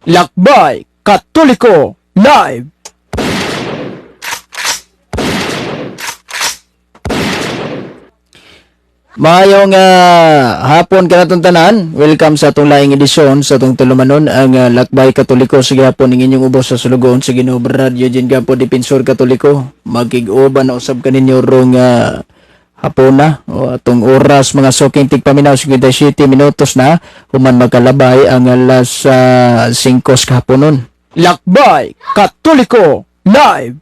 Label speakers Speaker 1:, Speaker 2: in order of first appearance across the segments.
Speaker 1: Lakbay Katoliko Live. Maayong hapon kanatong tanan. Welcome sa atong laing edisyon sa atong tulumanon ang Lakbay Katoliko sa gihapon ning inyong ubos sa sulugoon sa Ginoo Brad Eugene Gampo, Defensor Katoliko. Magkig-uban na usab kaninyo rong hapona o atong oras, mga suking tigpaminaw, 57 minutos na human magkalabay ang alas 5 sa kahaponon. Lakbay Katoliko Live.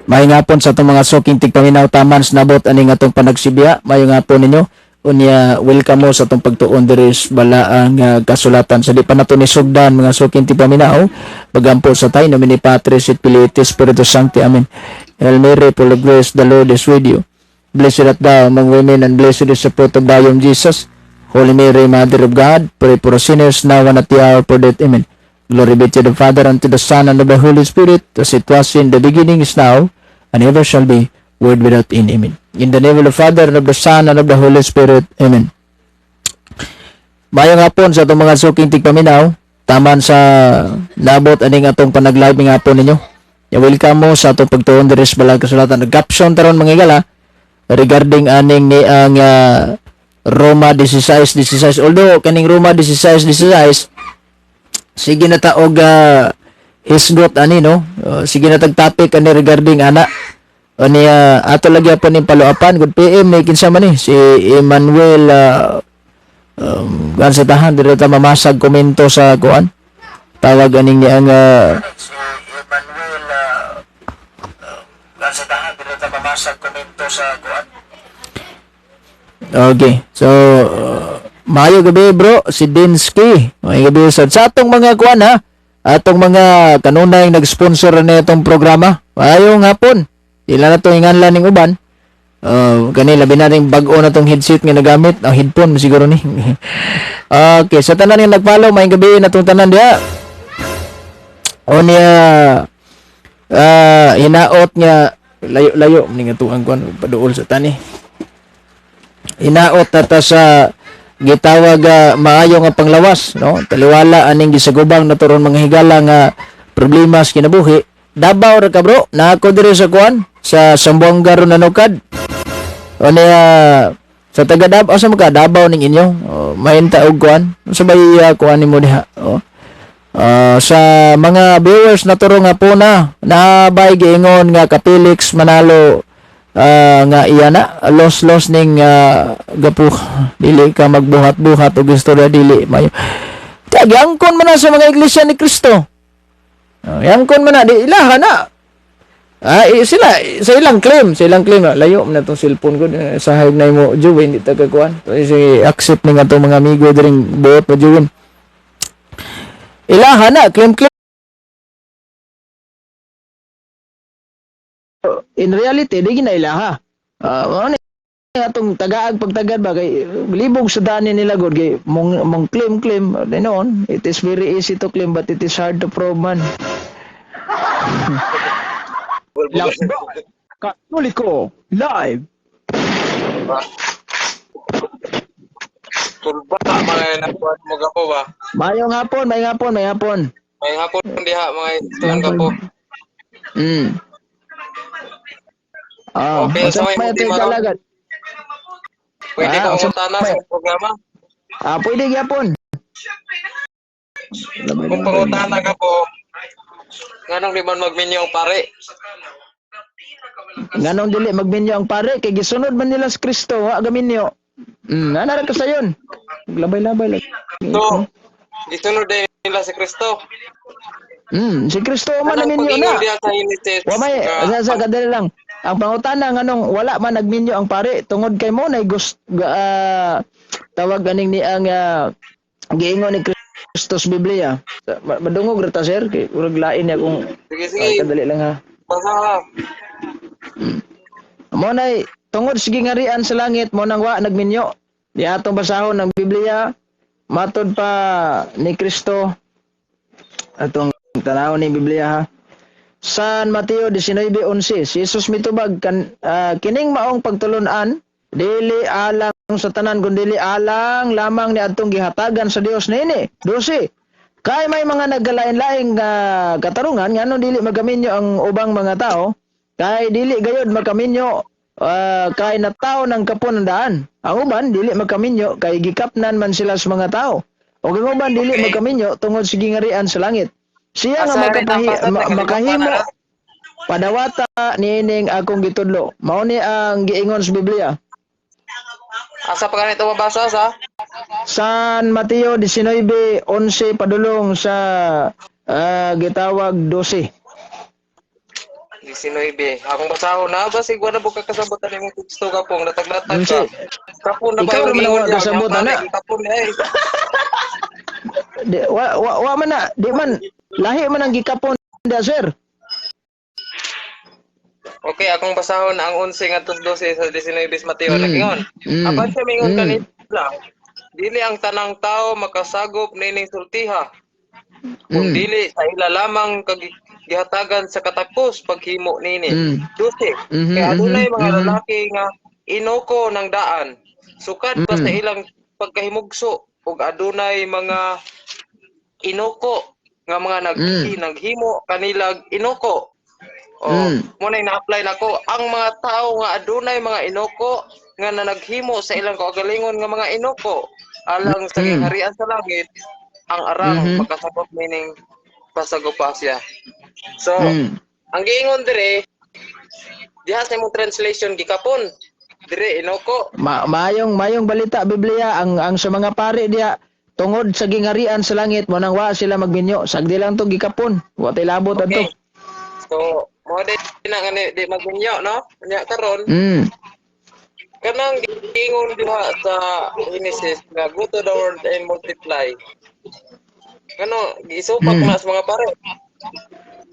Speaker 1: Maayong hapon sa atong mga suking tigpaminaw, taman sa nabot aning atong panagsibya. Maayong hapon ninyo. Unya, welcome mo sa atong pagtuon diri sa balaang kasulatan. Sa di pa nato ni sugdan, mga suking tigpaminaw, pagampo sa tayo, nomine Patris et Filii et Spiritus Sancti. Amen. Hail Mary, full of grace, the Lord is with you. Blessed art thou among women, and blessed is the fruit of thy womb, Jesus. Holy Mary, Mother of God, pray for us sinners, now and at the hour of our death. Amen. Glory be to the Father, and to the Son, and to the Holy Spirit, as it was in the beginning, is now, and ever shall be, world without end. Amen. In the name of the Father, and of the Son, and of the Holy Spirit. Amen. Maayong hapon sa atong mga suking tigpaminaw, taman sa nabot aning atong panag-live ng hapon ninyo. Ya, welcome mo sa atong pagtuon diri sa Balaang Kasulatan. Nag-caption taron, mga higala, regarding aning ni ang Roma 16:16. Although kaning Roma 16:16, sige na ta og hisgot ani, no? Sige na tag topic ani regarding ana. Ani ato lagi pa ning paluapan. Good PM ni kinsa man ni si Emmanuel gan sa tahan diri ta mamasag komento sa kuan tawag aning ni ang si Emmanuel gan sa tahan diri ta mamasag komento sa kuan. Okay. So, maayo gabi, bro, si Dinsky. Maayo gabi sa atong mga kuan ha. Atong mga kanunay nag-sponsor na itong programa. Maayong hapon. Ila na itong inganlan ning uban. Kani labi na ning bag-o na tong headset nga nagamit, ang headphone siguro ni. Okay, sa tanan nga nag-follow, maayong gabi na tong tanan diha. O niya hinaot nga layo-layo ning atuang kuan paduol sa tani. Hinaot na ta sa gitawag maayo nga panglawas, no? Taliwala aning gisagubang naturon, mga higala, nga problema sa kinabuhi. Davao ra ka, bro? Na ako diri sa kuan sa Zamboanga ron nanukad. O niya sa taga Davao, asa man ka? Davao ning inyo? O, mahinta og kuan sa bay kuan nimo diha, o. Sa mga viewers na turo nga po na nabay giingon nga Kapilix Manalo nga iya na los los ning gapu dili ka magbuhat-buhat og istorya dili mayo. Gyangkon man na sa mga iglesia ni Kristo. Yangkon man na di ilaha na. Sila sa ilang claim, layo man na tong cellphone ko eh, sa hayag na mo join di ta kakuan. So, si accept ning atong mga amigo diring buot mo join. Ilaha na claim claim, in reality di gina ilaha. Mao ni atong tagaag pagtagad ba kay libog sa dani nila god kay mong claim claim noon. It is very easy to claim, but it is hard to prove man. Lakbay Katoliko Live.
Speaker 2: Tulba, mga nakuha mo gapo ba?
Speaker 1: Mayong hapon, may hapon, may hapon.
Speaker 2: May hapon diha, mga tuon gapo. Okay,
Speaker 1: unsa
Speaker 2: so may
Speaker 1: may
Speaker 2: hindi
Speaker 1: atong
Speaker 2: maron?
Speaker 1: kalagat?
Speaker 2: Pwede
Speaker 1: Ah,
Speaker 2: ko
Speaker 1: unsa
Speaker 2: mangutana
Speaker 1: may-
Speaker 2: sa programa?
Speaker 1: Pwede gyapon.
Speaker 2: Kung pangutana ka po, nganong di man magminyo ang pare?
Speaker 1: Nganong dili magminyo ang pare kay gisunod man nila si Kristo, wa gaminyo. Ana ra ka sayon. Labay-labay lang.
Speaker 2: So, gisunod din nila si Kristo.
Speaker 1: Si Kristo man
Speaker 2: Anong
Speaker 1: naminyo
Speaker 2: pag-ingon
Speaker 1: na.
Speaker 2: diha sa Genesis?
Speaker 1: Wa may sa kadali lang. Ang pangutana nganong wala man nagminyo ang pare tungod kay mo nay gust tawag ganing ni ang giingon ni Kristo sa Biblia. Madungog ra ta, sir, kay urag lain niya kung
Speaker 2: Sige,
Speaker 1: ay,
Speaker 2: sige.
Speaker 1: kadali lang ha.
Speaker 2: Basa ha.
Speaker 1: Mo nay tungod sa gingarian sa langit mo nang wa nagminyo. Di atong basahon ang Biblia matod pa ni Kristo, atong tanawon ni Biblia ha. San Mateo 19:11, si Jesus mitubag kan kining maong pagtulon-an Dili alang sa tanan kun dili alang lamang ni adtong gihatagan sa Dios niini. 12. Kay may mga nagkalain-laing katarungan ngano dili magaminyo ang ubang mga tao, kay dili gayod makaminyo kay natawo ng kapon ang daan. Ang uban dili makaminyo kay gikapnan man sila sa mga tao. O ang uban dili makaminyo tungod sa gingarian sa langit. Siya nga
Speaker 2: Asa rin ang pasad, nakalimutan
Speaker 1: makahimo
Speaker 2: na.
Speaker 1: Padawata niining akong gitudlo. Mao ni ang giingon sa Biblia.
Speaker 2: Asa pa ganito mabasa sa?
Speaker 1: San Mateo 19:11 padulong sa gitawag 12.
Speaker 2: 19. Akong basahon na ba sigwa na buka kasabotan imong teksto, kapong nataglatag ka. Kapon na ba
Speaker 1: Ikaw
Speaker 2: yung
Speaker 1: naman ang
Speaker 2: ingon
Speaker 1: wala
Speaker 2: niya?
Speaker 1: kasabot,
Speaker 2: Ang
Speaker 1: ana.
Speaker 2: pare, kapon niya eh.
Speaker 1: Di, wa, wa, wa man na, di man lahi man ang gikapon da, sir.
Speaker 2: Okay, akong basahon ang 11 ngadto 12 sa 19 Mateo, nagingon. Apan siya mingon kanila, dili ang tanang tao makasagop nining sultiha. Kung dili sa ila lamang kag gihatagan sa katakos paghimo nini. 12. Kay adunay mga lalaki nga inoko ng daan. Sukad pa sa ilang pagkahimugso ug adunay mga inoko nga mga naghimo kanilag inoko. O, mo na na-apply nako ang mga tao nga adunay mga inoko nga naghimo sa ilang kaugalingon nga mga inoko alang sa gingharian sa langit ang arang makasagop meaning pasagupa siya. So, ang giingon dire diha sa imong translation gikapon dire inoko.
Speaker 1: Maayong balita Biblia, ang sa mga pare diha tungod sa gingarian sa langit mo nang wa sila magminyo. Sagdi lang to gikapon. Wa tay labot adto.
Speaker 2: Okay. So, mo di na nga di magminyo, no? Nya karon kanang giingon diha sa Genesis nga go to the world and multiply. Kano gisupak na sa mga pare.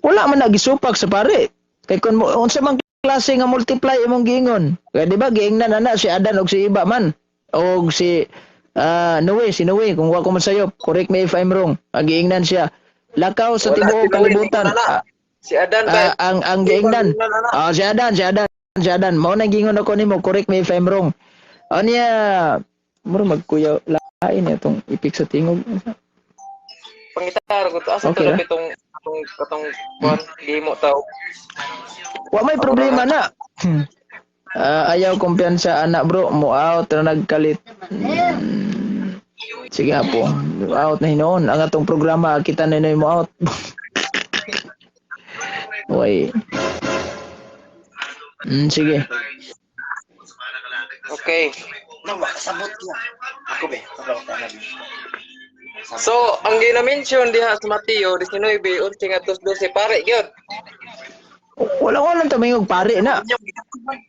Speaker 1: Wala man nagisupak sa pare. Kay kun mo unsa man klase nga multiply imong giingon? Kay di ba giingnan ana si Adan og si Iba man og si Noe, si Noe kung wa ko masayop, correct me if I'm wrong. Ang giingnan siya lakaw sa
Speaker 2: Wala,
Speaker 1: tibuok
Speaker 2: si Noe,
Speaker 1: kalibutan.
Speaker 2: giingon ana. Si Adan ba?
Speaker 1: Ang giingnan. Ah, si Adan, si Adan, si Adan. Mao na giingon ako nimo, correct me if I'm wrong. Anya, muro magkuya lain itong ipik sa tingog.
Speaker 2: Pangitar ko to asa
Speaker 1: Okay
Speaker 2: to
Speaker 1: ra.
Speaker 2: itong atong katong kuan gihimo tao.
Speaker 1: Wa may problema na. Ah, ayaw kumpiyansa anak, bro, mo out na nagkalit. Sige po. Out na hinuon ang atong programa, kita na mo out. Way. Sige.
Speaker 2: Okay.
Speaker 3: No, makasabot niya. Ako be, ako ba
Speaker 2: So, ang gina-mention diha sa Mateo 19, 11 ngadto 12 pare gyud.
Speaker 1: Wala ko lang tumingog pare na.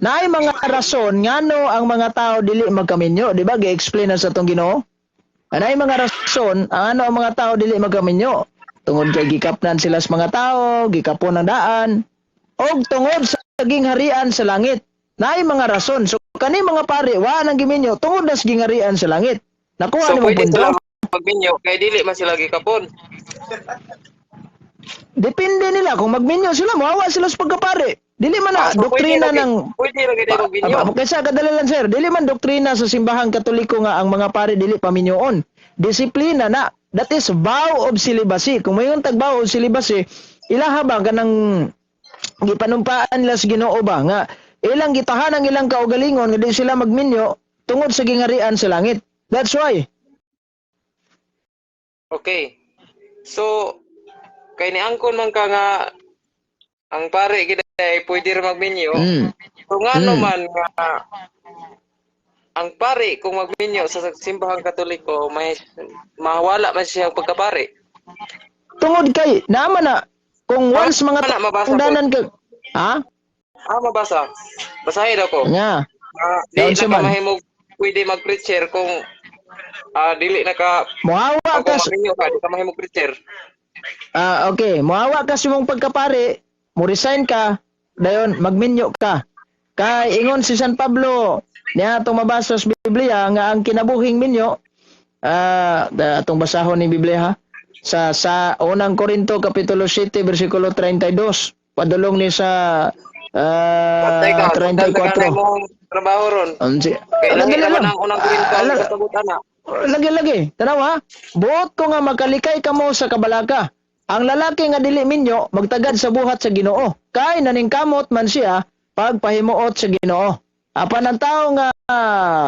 Speaker 1: Naay mga rason ngano ang mga tao dili magkaminyo, di ba? Gi-explain na sa atong Ginoo. Naay mga rason ang ano ang mga tao dili magkaminyo. Tungod kay gikapnan sila sa mga tao, gikapon ang daan, og tungod sa gingharian sa langit. Naay mga rason. So kani mga pare wa nang giminyo tungod na sa gingharian sa langit. Nakuha
Speaker 2: So,
Speaker 1: nimo
Speaker 2: pwede
Speaker 1: punto?
Speaker 2: sila magminyo kay dili man sila gikapon.
Speaker 1: Depende nila kung magminyo sila, moawa sila sa pagkapare. Dili man na
Speaker 2: Ah, so,
Speaker 1: doktrina
Speaker 2: pwede
Speaker 1: ng
Speaker 2: pwede ra gid magminyo.
Speaker 1: Kaysa kadali lang, sir, dili man doktrina sa simbahang Katoliko nga ang mga pare dili paminyoon. Disiplina na. That is vow of celibacy. Kung mayon tag vow of celibacy, ilaha ba kanang gipanumpaan nila sa Ginoo ba nga ilang gitahan ang ilang kaugalingon nga di sila magminyo tungod sa gingarian sa langit. That's why.
Speaker 2: Okay. So, kay niangkon man ka nga ang pare gid ay pwede ra magminyo. So ngano man nga ang pare kung magminyo sa simbahang Katoliko may mawala man siya ang pagkapare.
Speaker 1: Tungod kay naman na kung once mga
Speaker 2: Wala, mabasa ko.
Speaker 1: tungdanan ka, ha?
Speaker 2: Ah, mabasa. Basahin ako.
Speaker 1: Nya.
Speaker 2: Ah, di
Speaker 1: Naunsa
Speaker 2: na ka
Speaker 1: man?
Speaker 2: mahimog pwede mag-preacher kung dili na ka
Speaker 1: Mohawa
Speaker 2: kung
Speaker 1: ka
Speaker 2: magminyo ka, di ka mahimog preacher.
Speaker 1: Ah, okay. Mohawa ka sa imong pagkapare, mo resign ka, dayon magminyo ka. Kay ingon si San Pablo, niya atong mabasa sa Biblia nga ang kinabuhing minyo, atong basahon ni Biblia ha, sa unang Korinto kapitulo 7 bersikulo 32 padulong ni sa
Speaker 2: Patay ka, sundan ka na
Speaker 1: 34.
Speaker 2: imong Trabaho ron.
Speaker 1: 11.
Speaker 2: Kay lahi
Speaker 1: Dali
Speaker 2: naman
Speaker 1: lang.
Speaker 2: ang unang Korinto
Speaker 1: Ah,
Speaker 2: ang kasabot ana.
Speaker 1: Lagi lagi. Tanaw ha. Buot ko nga makalikay kamo sa kabalaka. Ang lalaki nga dili minyo magtagad sa buhat sa Ginoo. Kay naningkamot man siya pagpahimuot sa Ginoo. Apan ang tao nga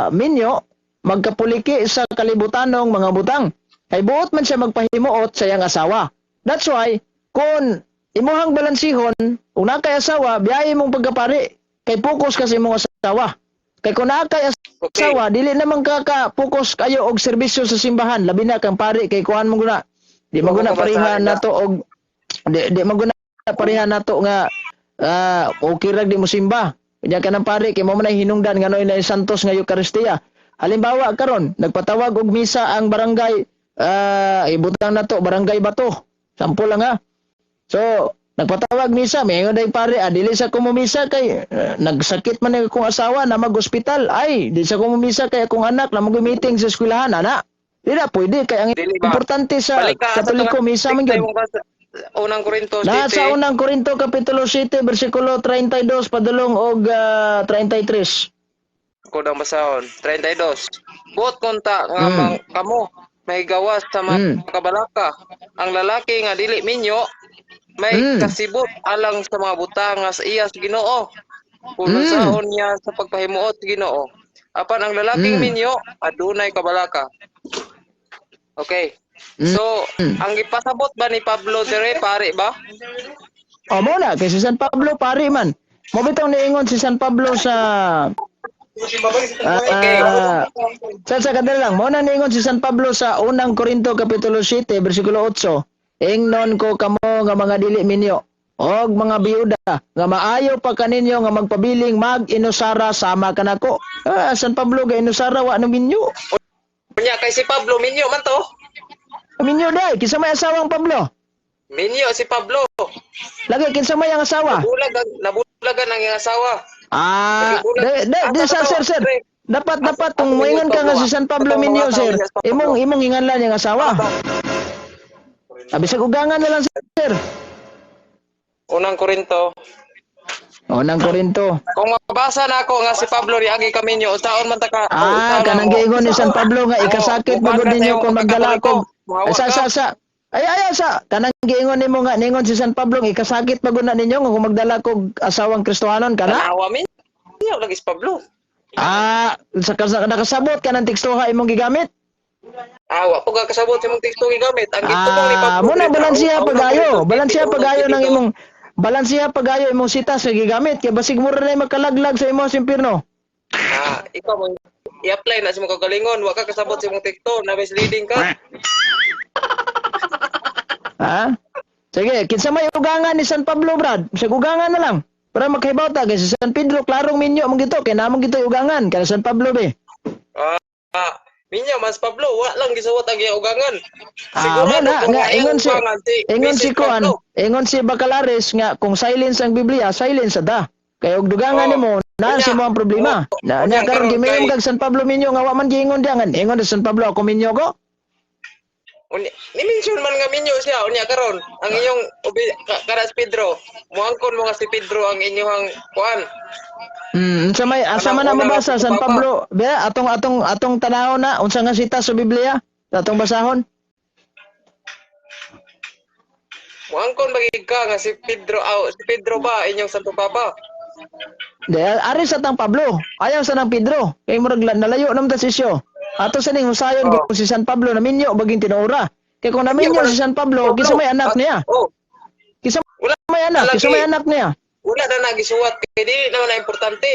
Speaker 1: minyo magkapuliki sa kalibutanong mga butang. Kay buot man siya magpahimuot sa iyang asawa. That's why kung imuhang balansihon, kung naa kay asawa, biyahe mong pagkapari kay focus ka sa imong asawa. Kay kung naa kay asawa, dili naman ka ka focus kayo og serbisyo sa simbahan, labi na kang pari kay kuan mo guna. Di man guna pareha nato og di man guna pareha nato nga okay ra di mo simba. Unya ka ng pari kay mo man ay hinungdan nga noy na santos nga Eukaristiya. Halimbawa karon nagpatawag og misa ang barangay, ibutang nato barangay Bato. Sample lang ha. So, nagpatawag misa, may ingon day pare, dili sa kumumisa kay nagsakit man ang akong asawa na mag-ospital. Ay, di sa kumumisa kay akong anak na mag-meeting sa eskwelahan, ana. Di na pwede kay ang
Speaker 2: Dili ba?
Speaker 1: importante sa
Speaker 2: Balik ka sa
Speaker 1: Katoliko misa man gyud.
Speaker 2: Unang Korinto
Speaker 1: Na sa
Speaker 2: 7.
Speaker 1: unang Korinto kapitulo 7 bersikulo 32 padulong og 33.
Speaker 2: Ko dang basahon. 32. Buot konta nga kamo may gawas sa mga kabalaka. Ang lalaki nga dili minyo may kasibot alang sa mga butang nga sa iya sa Ginoo. Kung unsaon niya sa pagpahimuot sa Ginoo. Apan ang lalaking minyo adunay kabalaka. Okay. So, ang gipasabot ba ni Pablo dire pare ba?
Speaker 1: O mo na kay si San Pablo pari man. Mo bitong niingon si San Pablo sa sa kadali lang, mo na niingon si San Pablo sa unang Korinto kapitulo 7 bersikulo 8. Ingnon ko kamo nga mga dili minyo og mga biyuda nga maayo pa kaninyo nga magpabiling mag-inusara sama kanako. San Pablo ga inusara wa no minyo.
Speaker 2: Unya kay si Pablo minyo man to.
Speaker 1: Minyo dai kinsa may asawang Pablo?
Speaker 2: Minyo si Pablo.
Speaker 1: Lagi kinsa may ang asawa?
Speaker 2: Nabulagan ang iyang asawa.
Speaker 1: Di,
Speaker 2: Asa
Speaker 1: sir,
Speaker 2: to?
Speaker 1: sir, sir. Dapat, dapat, kung
Speaker 2: asa
Speaker 1: moingon ka nga
Speaker 2: Pablo,
Speaker 1: si San Pablo
Speaker 2: Atong mga
Speaker 1: Minyo,
Speaker 2: tao
Speaker 1: sir,
Speaker 2: niya, San Pablo.
Speaker 1: imong inganlan yung asawa. Bisag ugangan na lang, sir.
Speaker 2: Unang Korinto.
Speaker 1: Unang Korinto.
Speaker 2: Kung mabasa na ako nga si Pablo ni agi kaminyo, unsaon man ta ka?
Speaker 1: Kanang giingon ni San Pablo nga ikasakit
Speaker 2: Oh,
Speaker 1: magud
Speaker 2: mukuan ka sa
Speaker 1: ninyo
Speaker 2: imong
Speaker 1: kung magdala
Speaker 2: pagkakatoliko.
Speaker 1: kog
Speaker 2: Muhawa
Speaker 1: sa
Speaker 2: ka.
Speaker 1: sa sa ay ay sa kanang giingon nimo nga ningon si San Pablo nga ikasakit magud na ninyo nga kung magdala kog asawang Kristohanon kana.
Speaker 2: Tanawa minyo lagi si Pablo.
Speaker 1: Sa nakasabot kanang tekstoha imong gigamit.
Speaker 2: Wa po ka kasabot sa imong teksto gigamit. Ang gitubong ni Pablo.
Speaker 1: Muna
Speaker 2: diri sa
Speaker 1: balansiha
Speaker 2: unang
Speaker 1: pagayo.
Speaker 2: Korinto
Speaker 1: Balansiha
Speaker 2: 7,
Speaker 1: pagayo ng
Speaker 2: 22.
Speaker 1: imong balansiha pagayo imong sitas nga gigamit kay basig mo ra makalaglag sa imong impierno.
Speaker 2: Ikaw mo i-apply na sa imong kagalingon, wa ka kasabot sa imong teksto, na misleading ka.
Speaker 1: Ha? Sige, kinsa may ugangan ni San Pablo, Brad? Sa ugangan na lang. Para makahibaw ta kay si San Pedro klarong minyo mong gito kay namong gito ugangan kana San Pablo be.
Speaker 2: Minyo mas Pablo, wa lang gisuwat ang iyang ugangan.
Speaker 1: Mo na
Speaker 2: kung
Speaker 1: nga
Speaker 2: ang iyang
Speaker 1: ingon si
Speaker 2: ugangan,
Speaker 1: ingon si
Speaker 2: Mrs.
Speaker 1: kuan,
Speaker 2: Pablo.
Speaker 1: ingon si Bacalares nga kung silence ang Biblia, silence da. Kay og dugangan
Speaker 2: Oh.
Speaker 1: nimo, naa
Speaker 2: Unya,
Speaker 1: sa mo ang problema.
Speaker 2: oh,
Speaker 1: Na
Speaker 2: unya,
Speaker 1: nya karon
Speaker 2: karon
Speaker 1: gimayom
Speaker 2: kay-
Speaker 1: kag San Pablo minyo nga wa man giingon diya nga ingon sa San Pablo ako minyo ko.
Speaker 2: Unya, ni-mention man nga minyo siya unya karon ang inyong kada si Pedro. Muangkon mo nga si Pedro ang inyong kuan.
Speaker 1: Unsa may asa man na
Speaker 2: Kanang una
Speaker 1: mabasa
Speaker 2: nga
Speaker 1: San
Speaker 2: papa.
Speaker 1: Pablo? Be, atong atong atong tanaw na unsa nga sita sa Biblia? Atong basahon.
Speaker 2: Muangkon bagig ka nga si Pedro aw si Pedro ba inyong Santo Papa?
Speaker 1: Di, ari sa tang Pablo. Ayaw sa nang Pedro. Kay murag nalayo naman ta sisyo. Ato sa ning husayon
Speaker 2: Oh.
Speaker 1: kung si San Pablo naminyo baging tinuora. Kay kung naminyo si San Pablo, kinsa may anak niya?
Speaker 2: Oh,
Speaker 1: Kinsa
Speaker 2: Wala
Speaker 1: may anak?
Speaker 2: lagi.
Speaker 1: Kinsa may anak niya?
Speaker 2: Wala na nagisuwat kay dili naman na importante.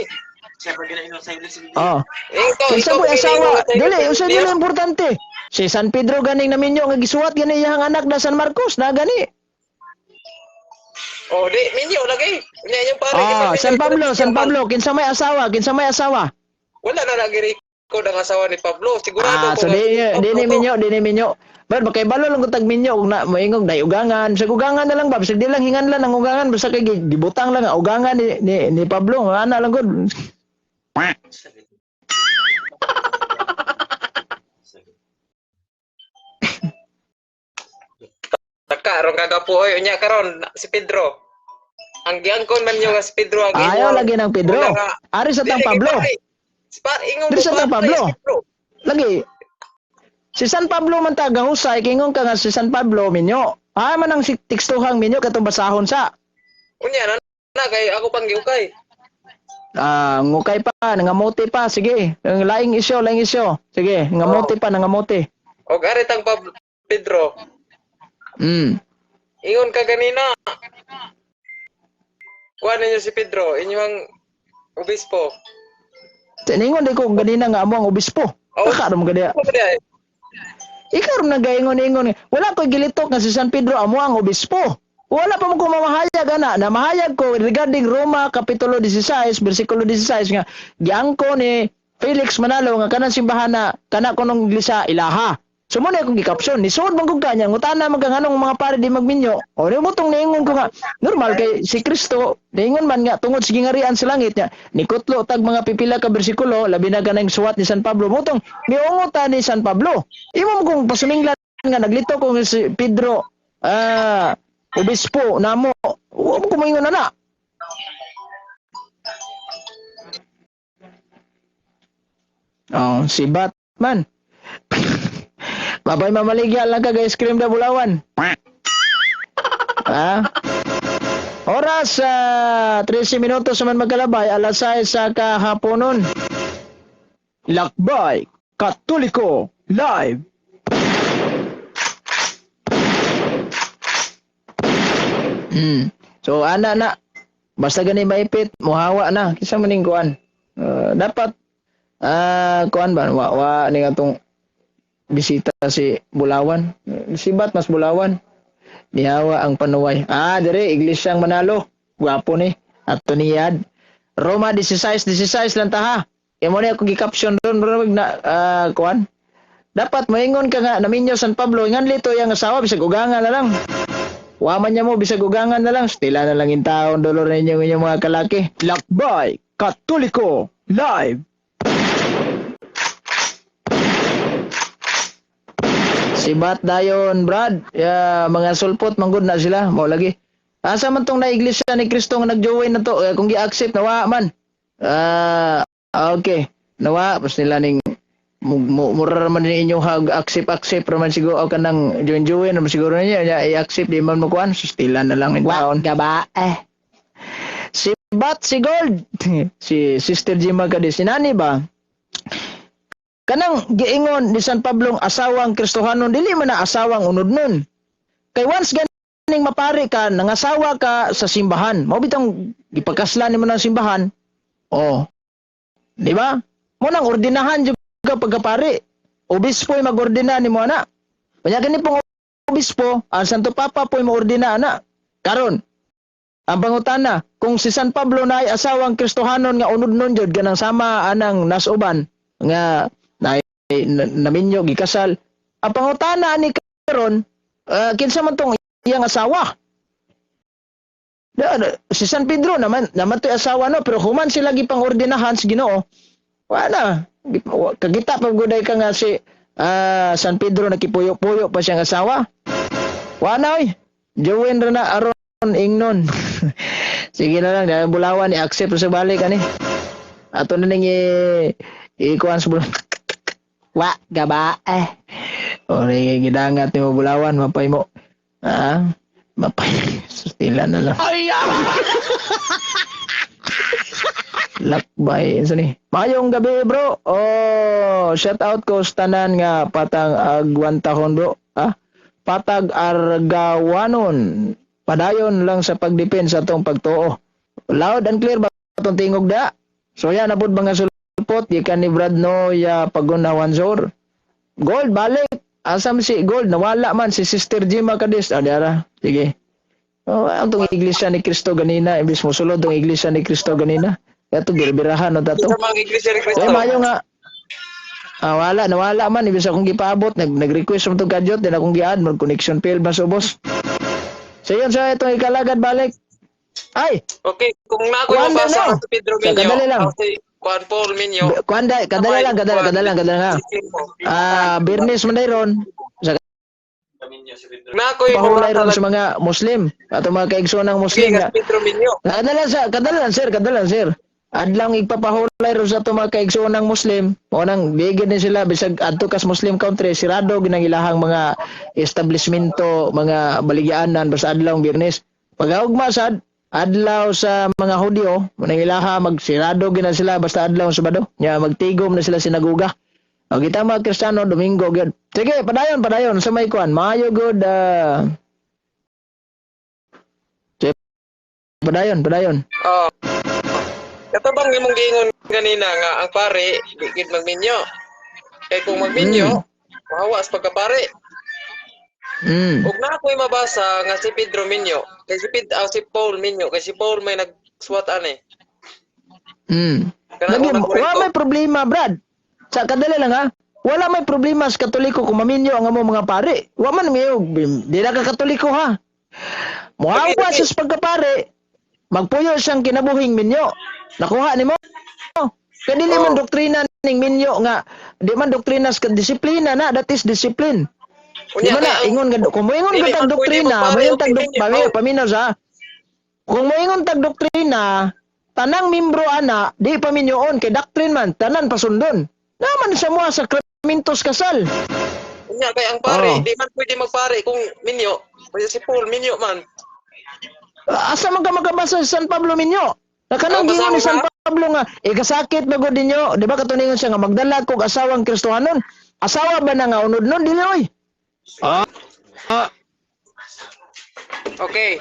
Speaker 3: Siya pa ginaingon silence sa Biblia.
Speaker 1: Oh.
Speaker 2: Ikaw,
Speaker 1: Kinsa
Speaker 2: ikaw
Speaker 1: mo asawa?
Speaker 2: pili
Speaker 1: Dili,
Speaker 2: mo
Speaker 1: usa dili importante. Si San Pedro ganing naminyo nga gisuwat gani iyang anak na San Marcos na gani.
Speaker 2: Oh, di minyo lagi. Unya inyong pare
Speaker 1: Ah,
Speaker 2: kinsa
Speaker 1: San
Speaker 2: minyo,
Speaker 1: Pablo,
Speaker 2: kinsa
Speaker 1: San
Speaker 2: man.
Speaker 1: Pablo, kinsa may asawa, kinsa may asawa?
Speaker 2: Wala na nagi-record ang asawa ni Pablo. Sigurado
Speaker 1: So
Speaker 2: ko nga
Speaker 1: di
Speaker 2: si
Speaker 1: di
Speaker 2: Pablo
Speaker 1: ni
Speaker 2: to.
Speaker 1: minyo, di ni minyo. Pero makibalo lang kung tag minyo kung na moingog na ugangan, sa ugangan na lang ba, bisag di lang hingan lang ang ugangan basta kay gibutang lang ang ugangan ni Pablo, nga ana lang gud.
Speaker 2: Taka ron kagapo oy unya karon si Pedro. Ang giangkon man nyo nga si Pedro ang
Speaker 1: Ayaw
Speaker 2: inyong
Speaker 1: lagi ng Pedro.
Speaker 2: una nga
Speaker 1: Ari sa tang
Speaker 2: dili kay
Speaker 1: Pablo.
Speaker 2: pare. Ingon
Speaker 1: Diri
Speaker 2: mo
Speaker 1: sa tang
Speaker 2: pare
Speaker 1: Pablo.
Speaker 2: si Pedro.
Speaker 1: Lagi si San Pablo man ta gahusay kingon ka nga si San Pablo minyo. Ah man ang tekstuhang minyo katong basahon sa.
Speaker 2: Unya na na kay ako pang giukay.
Speaker 1: Ah, ngukay pa, nangamote pa, sige. Ang laing isyo, laing isyo. Sige, ngamote pa, nangamote.
Speaker 2: Og ari tang Pablo Pedro. Ingon ka ganina. Kuha ninyo si Pedro, inyong obispo.
Speaker 1: Ningon di ko ganina nga amo ang obispo.
Speaker 2: Oh.
Speaker 1: Baka ram gani.
Speaker 2: Ako ba di ay?
Speaker 1: Ikaw ram nagaingon-ingon. Wala ko'y gilitok nga si San Pedro amo ang obispo. Wala pa mo ko mamahayag ana. Na mahayag ko regarding Roma kapitulo 16 bersikulo 16 nga giangko ni Felix Manalo nga kanang simbahan na kana kunong iglesia ilaha. So mo na akong gikapsyon, nisuod man kog kanya, ngutana man ka nganong mga pare di magminyo. O di mo tong niingon ko nga normal kay si Kristo niingon man nga tungod sa gingarian sa langit niya. Nikutlo tag mga pipila ka bersikulo, labi na kanang suwat ni San Pablo. Mo tong miungot ta ni San Pablo. Imo mo kung pasuminglan nga naglito ko si Pedro obispo namo. Wa mo ko moingon ana. Oh, si Batman. Babay mamaligya lang ka ice cream na Bulawan. Ha? Oras sa 13 minutos naman magkalabay, alas 6 sa kahaponon. Lakbay Katoliko Live. So ana na basta gani maipit muhawa na kinsa man ning kuan. Dapat kuan ba wa, wa ni atong bisita si Bulawan. Si Bat mas Bulawan. Nihawa ang panuway. Ah, dire iglesyang Manalo. Gwapo ni. Ato niyad. Roma 16:16 lang ta ha. Kaya mo ni ako gi-caption ron ron na kuan. Dapat moingon ka nga naminyo San Pablo ingan lito yang asawa bisag ugangan na lang. Waman niya mo bisag ugangan na lang. Stila na lang in taon dolor ninyo inyong mga kalaki. Lakbay Katoliko Live. Si Bat dayon, Brad. Ya, mga sulpot manggod na sila, mao lagi. Asa man tong naiglesia ni Kristo nga nag-join na to, eh, kung gi-accept nawa man. Ah, okay. Nawa pas nila ning mura man ni inyong hag accept accept raman siguro o kanang join join raman siguro niya nya i-accept di man mo kuan sustila na lang in taon. Gaba eh. Si Bat si Gold si Sister Jima kadi si Nani ba? Kanang giingon ni San Pablong asawang Kristohanon dili man na asawang unod nun. Kay once ganing mapari ka, nangasawa ka sa simbahan. Mao bitong gipagkaslan nimo ng simbahan. Oh. Di ba? Mo nang ordinahan jud ka pagkapari. Obispo ay magordina nimo ana. Kanya gani pong obispo, ang Santo Papa po'y moordina ana. Karon, ang pangutana, kung si San Pablo na ay asawang Kristohanon nga unod nun jud ganang sama anang nasuban nga na, naminyo gikasal. Ang pangutana ani karon, kinsa man tong iyang asawa? Si San Pedro naman naman to'y asawa no, pero human sila gipangordinahan sa Ginoo. Wala. Kagita pa guday ka nga si San Pedro nakipuyo-puyo pa siyang asawa. Wala oy. Join ra na aron ingnon. Sige na lang, dahil Bulawan i-accept sa balik ani. Ato na ning ikuan sa Bulawan. Wa gaba eh. O gidangat ni mo Bulawan mapay mo. Ah, mapay. Sustila na lang. Ay, Lakbay. Ano ni? Mayong gabi, bro. Oh, shout out ko sa tanan nga patang agwantahon, bro. Ah, patag argawanon. Padayon lang sa pagdepend sa atong pagtuo. Loud and clear ba atong tingog da? So yan, nabod mga sulpot. Gikan ni Brad no, ya pagunawan sor. Gold, balik. Asam si Gold? Nawala man si Sister Jima Kadis. Ah, diara. Sige. Oh, ang tong iglesia ni Kristo ganina, imbis mo sulod tong iglesia ni Kristo ganina. Kato birbirahan no tato.
Speaker 2: Sa mga iglesia ni Kristo.
Speaker 1: Eh mayo nga. Ah, wala, nawala man imbis akong gipaabot, nag-request mo tong kadyot, din akong gi-add, mag connection fail ba subos. So yun, so itong ikalagad balik. Ay,
Speaker 2: Okay, kung na ako
Speaker 1: Kuan
Speaker 2: mabasa
Speaker 1: na, no?
Speaker 2: ka sa Pedro
Speaker 1: Sa
Speaker 2: Minyo,
Speaker 1: kadali lang.
Speaker 2: ako si Juan Paul Minyo.
Speaker 1: Kuan da, kadali lang, kadali, kadali lang, kadali lang. Ah, Birnis man ron. Sa
Speaker 3: Kaminyo si Pedro.
Speaker 2: Na ako'y
Speaker 1: Pahulay
Speaker 2: mabasa
Speaker 1: ron sa mga Muslim ato mga kaigsoonang Muslim
Speaker 2: lagi
Speaker 1: nga
Speaker 2: nga si Pedro minyo.
Speaker 1: Kadalan sa kadalan, sir, kadalan, sir. Adlaw igpapahulay ron sa ato mga kaigsoonang Muslim, mo nang bigyan din sila bisag adto kas Muslim country, sirado ginang ilahang mga establishmento, mga baligyaanan basta adlaw Biyernes. Pag-augma sad adlaw sa mga Hudyo, mo nang ilaha magsirado gina sila basta adlaw Sabado. Nya magtigom na sila sinaguga. O kita mga Kristiyano, Domingo gyud. Sige, padayon, padayon sa may kuan. Maayo gud, sige, padayon, padayon.
Speaker 2: Oh. Kato bang imong giingon kanina nga ang pare di gid magminyo. Kay kung magminyo, mahawa sa pagkapare. Ug na ako'y mabasa nga si Pedro minyo, kay si Paul minyo, kay si Paul may nagsuwat ani. Kanang
Speaker 1: Lagi,
Speaker 2: unang
Speaker 1: wala
Speaker 2: Korinto.
Speaker 1: may problema, Brad. Sa kadali lang ha. Wala may problema sa Katoliko kung maminyo ang among mga pare. Wa man may, di na ka Katoliko ha. Muhawa
Speaker 2: Lagi, lagi.
Speaker 1: sa pagkapare, magpuyo siyang kinabuhing minyo. Nakuha nimo? Kaya dili man
Speaker 2: Oh.
Speaker 1: doktrina ning minyo nga di man doktrina sa disiplina na, that is discipline. Di
Speaker 2: Unya
Speaker 1: man na
Speaker 2: kay ang
Speaker 1: ingon nga kung moingon
Speaker 2: dili
Speaker 1: ka tag
Speaker 2: man pwede
Speaker 1: doktrina,
Speaker 2: magpare
Speaker 1: moingon
Speaker 2: og
Speaker 1: tag
Speaker 2: minyo.
Speaker 1: paminaw, paminaw sa kung moingon tag doktrina, tanang membro ana di paminyoon kay doctrine man tanan pasundon. Naman sa mga sakramentos kasal.
Speaker 2: Unya kay ang pare
Speaker 1: Oh.
Speaker 2: di man pwede magpare kung minyo. Kaya si Paul minyo man.
Speaker 1: Asa man ka makabasa sa San Pablo minyo? Nakanang
Speaker 2: Oh,
Speaker 1: gingon ni
Speaker 2: basa
Speaker 1: San
Speaker 2: mo ba?
Speaker 1: Pablo nga ikasakit ba gud ninyo, di ba katuningon siya nga magdala kog asawang Kristohanon? Asawa ba na nga unod nun? Dili oy. Ah. Ah.
Speaker 2: Okay.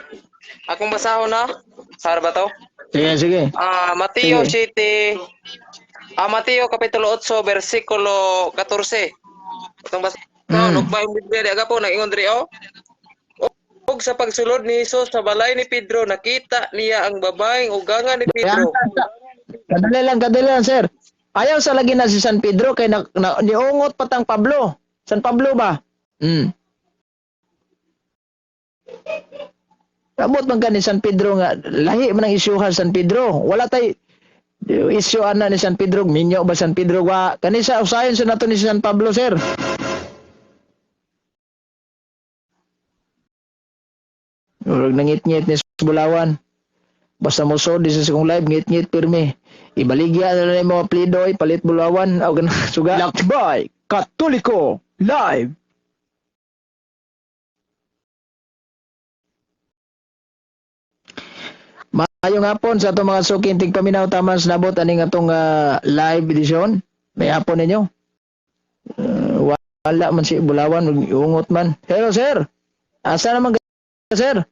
Speaker 2: Akong basahon na. Sara ba to?
Speaker 1: Sige, sige.
Speaker 2: Ah, Mateo
Speaker 1: Sige.
Speaker 2: 7. Mateo kapitulo 8 bersikulo 14. Atong basahon ug maayong Biblia di aga po nag-ingon diri oh. Ug sa pagsulod ni Hesus sa balay ni Pedro, nakita niya ang babaeng ugangan ni Pedro.
Speaker 1: Kadali lang, kadali lang, sir. Ayaw sa lagi na si San Pedro kay na niungot patang Pablo. San Pablo ba? Abot man ka ni San Pedro nga lahi man ang isyuhan San Pedro. Wala tay isyu ana ni San Pedro, minyo ba San Pedro wa kanisa usayon sa nato ni San Pablo, sir. Murag nangit-ngit ni sa Bulawan. Basta mo so di sa kong live ngit-ngit pirmi. Ibaligya na lang yung mga plido, palit Bulawan, aw ganun suga. Lakbay Katoliko live. Maayong hapon sa atong mga suking tigpaminaw taman sa nabot aning atong live edition. May hapon ninyo. Wala man si Bulawan, ungot man. Hello, sir. Asa naman ka, sir?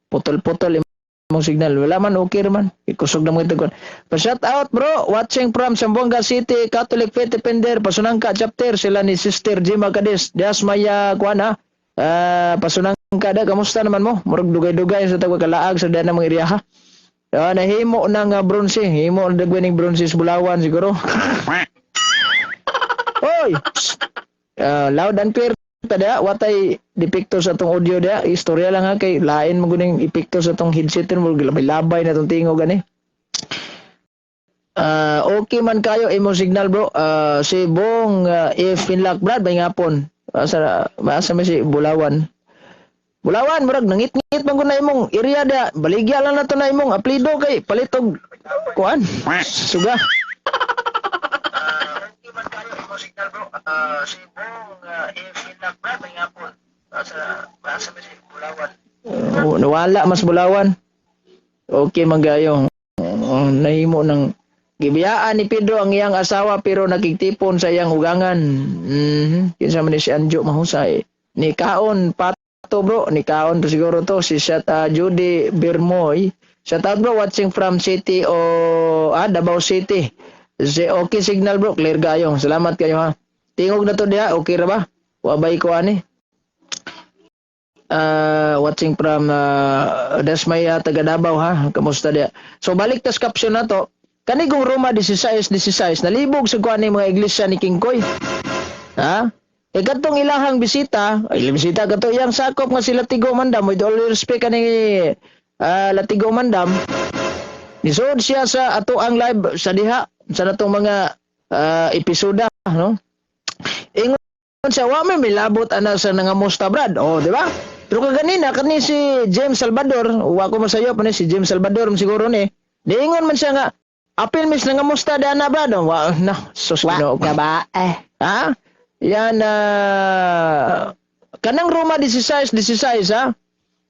Speaker 1: Putol-putol imong signal. Wala man, okay man. Ikusog na mga itagon. Pa-shout out, bro. Watching from Zamboanga City, Catholic Faith Defender, Pasunangka Chapter, sila ni Sister Jima Cadiz. Dias Maya kuan ha. Pasunangka da, kamusta naman mo? Murag dugay-dugay sa tagwa kalaag sa dana mga iriya ha. Nahimo ng bronze, himo ng dagwin ng bronze sa Bulawan siguro. Hoy! Psst! Loud and clear tada, watay depekto sa atong audio dia, istorya lang ha kay lain mo guning epekto sa atong headset mo labay-labay na tong tingog gani. Okay man kayo imong signal, bro. Si Bong F Finlock Brad may ngapon. Asa asa man si Bulawan? Bulawan, murag nangit-ngit man gud na imong area da. Baligya lang nato na imong aplido kay palitog kuan. Suga. Okay man kayo imong signal, bro. Si Bong F Finlock Brad may ngapon. Asa asa man si Bulawan? Nawala mas Bulawan. Okay man gayo. Nahimo ng gibiyaan ni Pedro ang iyang asawa pero nakigtipon sa iyang ugangan. Kinsa man ni si Anjo mahusay. Ni kaon pato, bro, ni kaon to siguro to si Shat Judy Birmoy. Shout out, bro, watching from City o Davao City. Si okay signal, bro, clear kayo. Salamat kayo ha. Tingog na to diha, okay ra ba? Wabay ko ani. Watching from Dasmaya, taga Davao ha. Kamusta diha? So balik tas caption na to. Kanigong Roma 16-16 nalibog sa kuan ni mga iglesia ni Kingkoy. Ha? E katong ilahang bisita, ay bisita kato iyang sakop nga si Latigo Mandam, with all due respect kani Latigo Mandam. Nisuod siya sa ato ang live sa diha sa natong mga episoda, no? Ingon siya, wa may milabot ana sa nangamusta, Brad. Oh, di ba? Pero kaganina kani si James Salvador, wa ko masayop ani si James Salvador siguro ni. Niingon man siya nga apil mis nangamusta dana, Brad. Oh, wa na sus.
Speaker 4: Wa
Speaker 1: Ginoo ko.
Speaker 4: Gaba eh.
Speaker 1: Ha? Yan, kanang Roma 16 16, ha.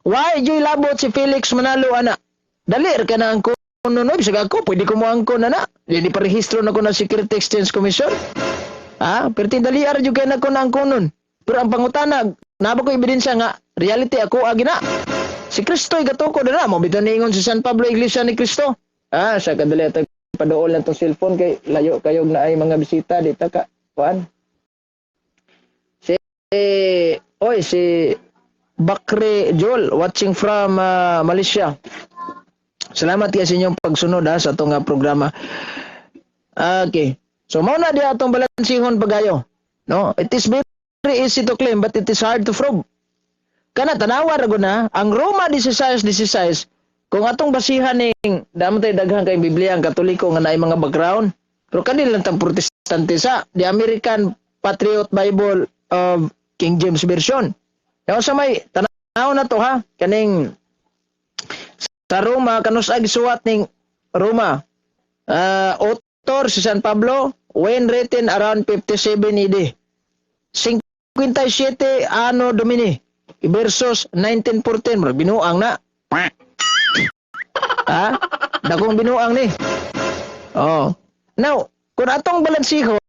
Speaker 1: Why joy labot si Felix Manalo ana? Dali ra ka na ang kuno, no, bisag ako pwede ko mo angkon ana. Dili pa rehistro na ko na Security Exchange Commission. Ha? Pero dali ra jud kay na ko na ang kunon. Pero ang pangutana, naa ba ko ebidensya nga reality ako agi na? Si Kristo gatuko na mo bitaw niingon si San Pablo, Iglesia ni Cristo. Ah, sa kadali atag paduol na tong cellphone kay layo kayog na ay mga bisita dito ka. Kuan. Si oy si Bakri Joel watching from Malaysia. Salamat kay sa inyong pagsunod ha sa atong programa. Okay. So mao na diha atong balansihon pagayo. No, it is very easy to claim, but it is hard to prove. Kana tanawa ra gud na ang Roma 16 16. Kung atong basihan ning damo tay daghan kay Biblia ang Katoliko nga naay mga background. Pero kanila lang tang Protestante sa The American Patriot Bible of King James Version. Yaw sa may tanaw na to ha, kaning sa Roma, kanus-a gisuwat ning Roma? Author si San Pablo when written around 57 AD. 57 Anno Domini versus 1914, murag binuang na. Ha? Dakong binuang ni. Oh. Now, kung atong balansihon,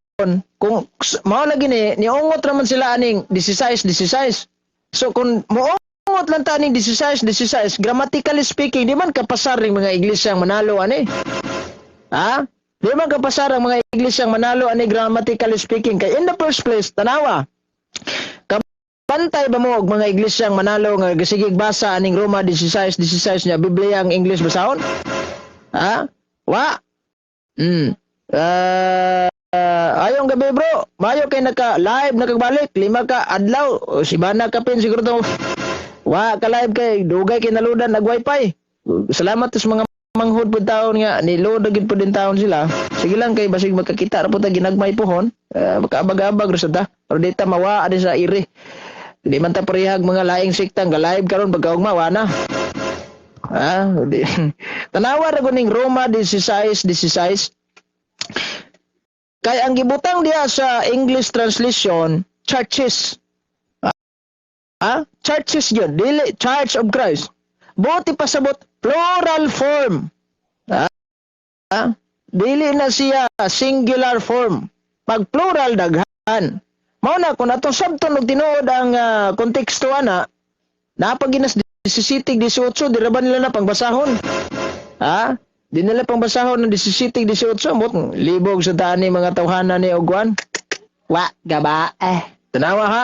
Speaker 1: kung mao lagi ni niungot raman sila aning 16 16. So kung moungot lang ta aning 16 16, grammatically speaking, di man kapasar ning mga iglesyang manalo ani. Ha? Di man kapasar ang mga iglesyang manalo ani, grammatically speaking, kay in the first place, tanawa. Kabantay ba mo og mga iglesyang manalo nga gasigig basa aning Roma 16 16 niya Biblia ang English basahon? Ha? Wa. Ayong gabi, bro. Mayo kay naka live nakagbalik 5 ka adlaw. O, si Bana kapin siguro to. Wa ka live kay dugay kay naludan nag wifi. Salamat sa mga manghud pud taon nga ni load gid pud din taon sila. Sige lang kay basig magkakita ra pud ta ginagmay pohon. Makaabag-abag ra sad ta. Pero di ta mawa din sa iri. Di man ta parehag mga laing sekta nga live karon, pagkaugma wa na. Ah, di. Tanawa ra ning Roma 16 16. Kay ang gibutang diha sa English translation, churches. Ah, churches yun, dili Church of Christ. Buot pasabot plural form. Ah, dili na siya singular form. Pag plural, daghan. Mao na kung atong sabton og tinuod ang konteksto ana, napaginas 17 18, di ra ba nila na pangbasahon? Ha? Di nila pangbasahon ng 17 18 mot libog sa daan ni mga tawhana ni Ogwan.
Speaker 4: Wa gaba eh.
Speaker 1: Tanawa ha.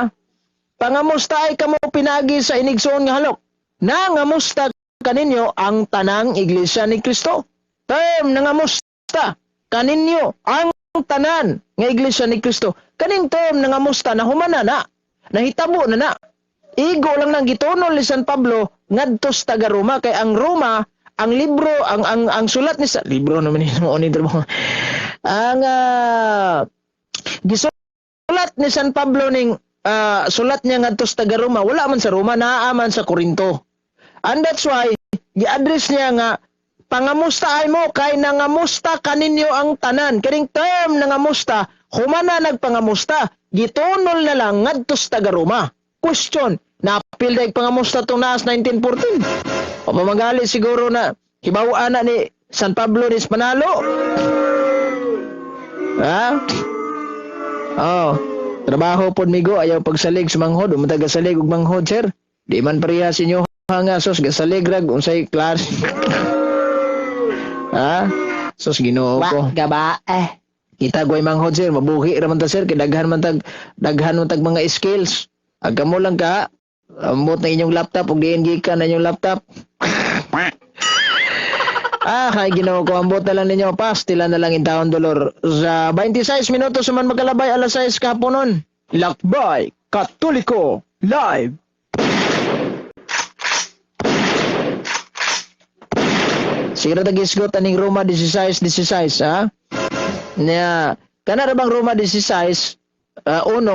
Speaker 1: Pangamusta ay kamo pinagi sa inigsoon nga halok. Nangamusta kaninyo ang tanang iglesia ni Kristo. Term nangamusta kaninyo ang tanan nga iglesia ni Kristo. Kaning term nangamusta na humana na. Nahitabo na na. Igo lang nang gitunol ni San Pablo ngadto sa taga Roma kay ang Roma ang libro ang sulat ni sa libro naman ni mo ni ang gisulat ni San Pablo ning sulat niya ngadto sa taga Roma, wala man sa Roma, naa man sa Korinto. And that's why gi-address niya nga pangamusta ay mo kay nangamusta kaninyo ang tanan. Kining term nangamusta, humana nagpangamusta, gitunol na lang ngadto sa taga Roma. Question, napil day pangamusta tong naas 1914? O pamagali siguro na hibaw na ni San Pablo ni Manalo. Ha? Oh, trabaho pod migo, ayaw pagsalig sa manghod, umtag gasalig og manghod, sir. Di man pareha sa inyo nga sos gasalig rag unsay klase. Ha? Sos, Ginoo ko.
Speaker 4: Wa gaba eh.
Speaker 1: Kita goy manghod, sir, mabuhi ra man ta, sir, kay daghan man tag mga skills. Ag kamo lang ka ambot na inyong laptop ug diin gikan na inyong laptop. Ah, kay Ginoo ko, ambot na lang ninyo, pastila na lang in taon dolor. Sa 26 minutos man magkalabay alas 6 kahaponon. Lakbay Katoliko Live. Siguro tagisgot aning Roma 16 16, ha? Nya, kana ra bang Roma 16 1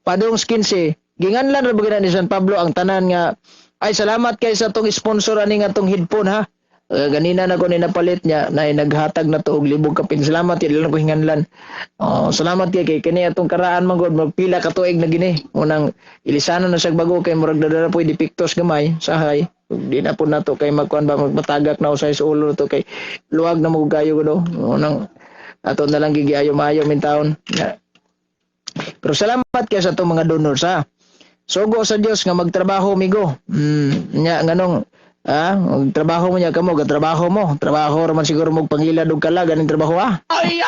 Speaker 1: padung 15, ginganlan ra ba ni San Pablo ang tanan nga, ay, salamat kay sa atong sponsor ani nga atong headphone ha. Ganina na ko ni napalit niya na naghatag na to og libog kapin. Salamat kay lang ko hinganlan. Oh, salamat kay kay kini atong karaan man gud, magpila ka tuig na gini. Unang ilisanon na siya bago kay murag dadara po depektos gamay sahay. Ug di na po nato kay magkuan ba, magmatagak na usay sa ulo to kay luwag na mo gayo gud. Unang ato na lang gigiayo maayo min taon. Ya. Pero salamat kay sa atong mga donors ha. Sugo sa Dios nga magtrabaho migo. Nya nganong magtrabaho mo niya kamo, gatrabaho mo. Trabaho ra man siguro mo pangilad og kala ganing trabaho ha. Ay!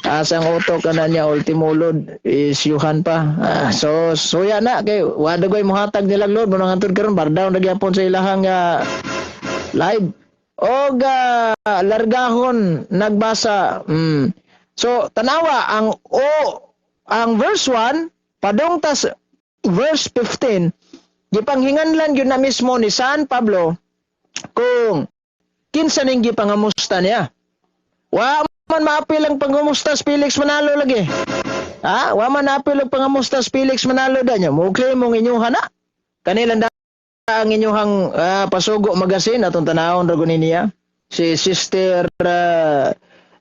Speaker 1: Asang utok ka na niya ultimo load is yuhan pa. So suya na kay wa dagoy mohatag nila load mo nang antud karon bar down na gyapon sa ilahang live. Og largahon nagbasa. So tanawa ang o ang verse 1 padong tas verse 15, gipanghinganlan gyud na mismo ni San Pablo kung kinsa ning gipangamusta niya. Wa man maapil ang pangamusta sa Felix Manalo lagi. Ha? Wa man naapil ang pangamusta sa Felix Manalo da niya. Mo claim mong inyong na. Kanilang da ang inyong Pasugo Magazine atong tanawon ra guni niya. Si Sister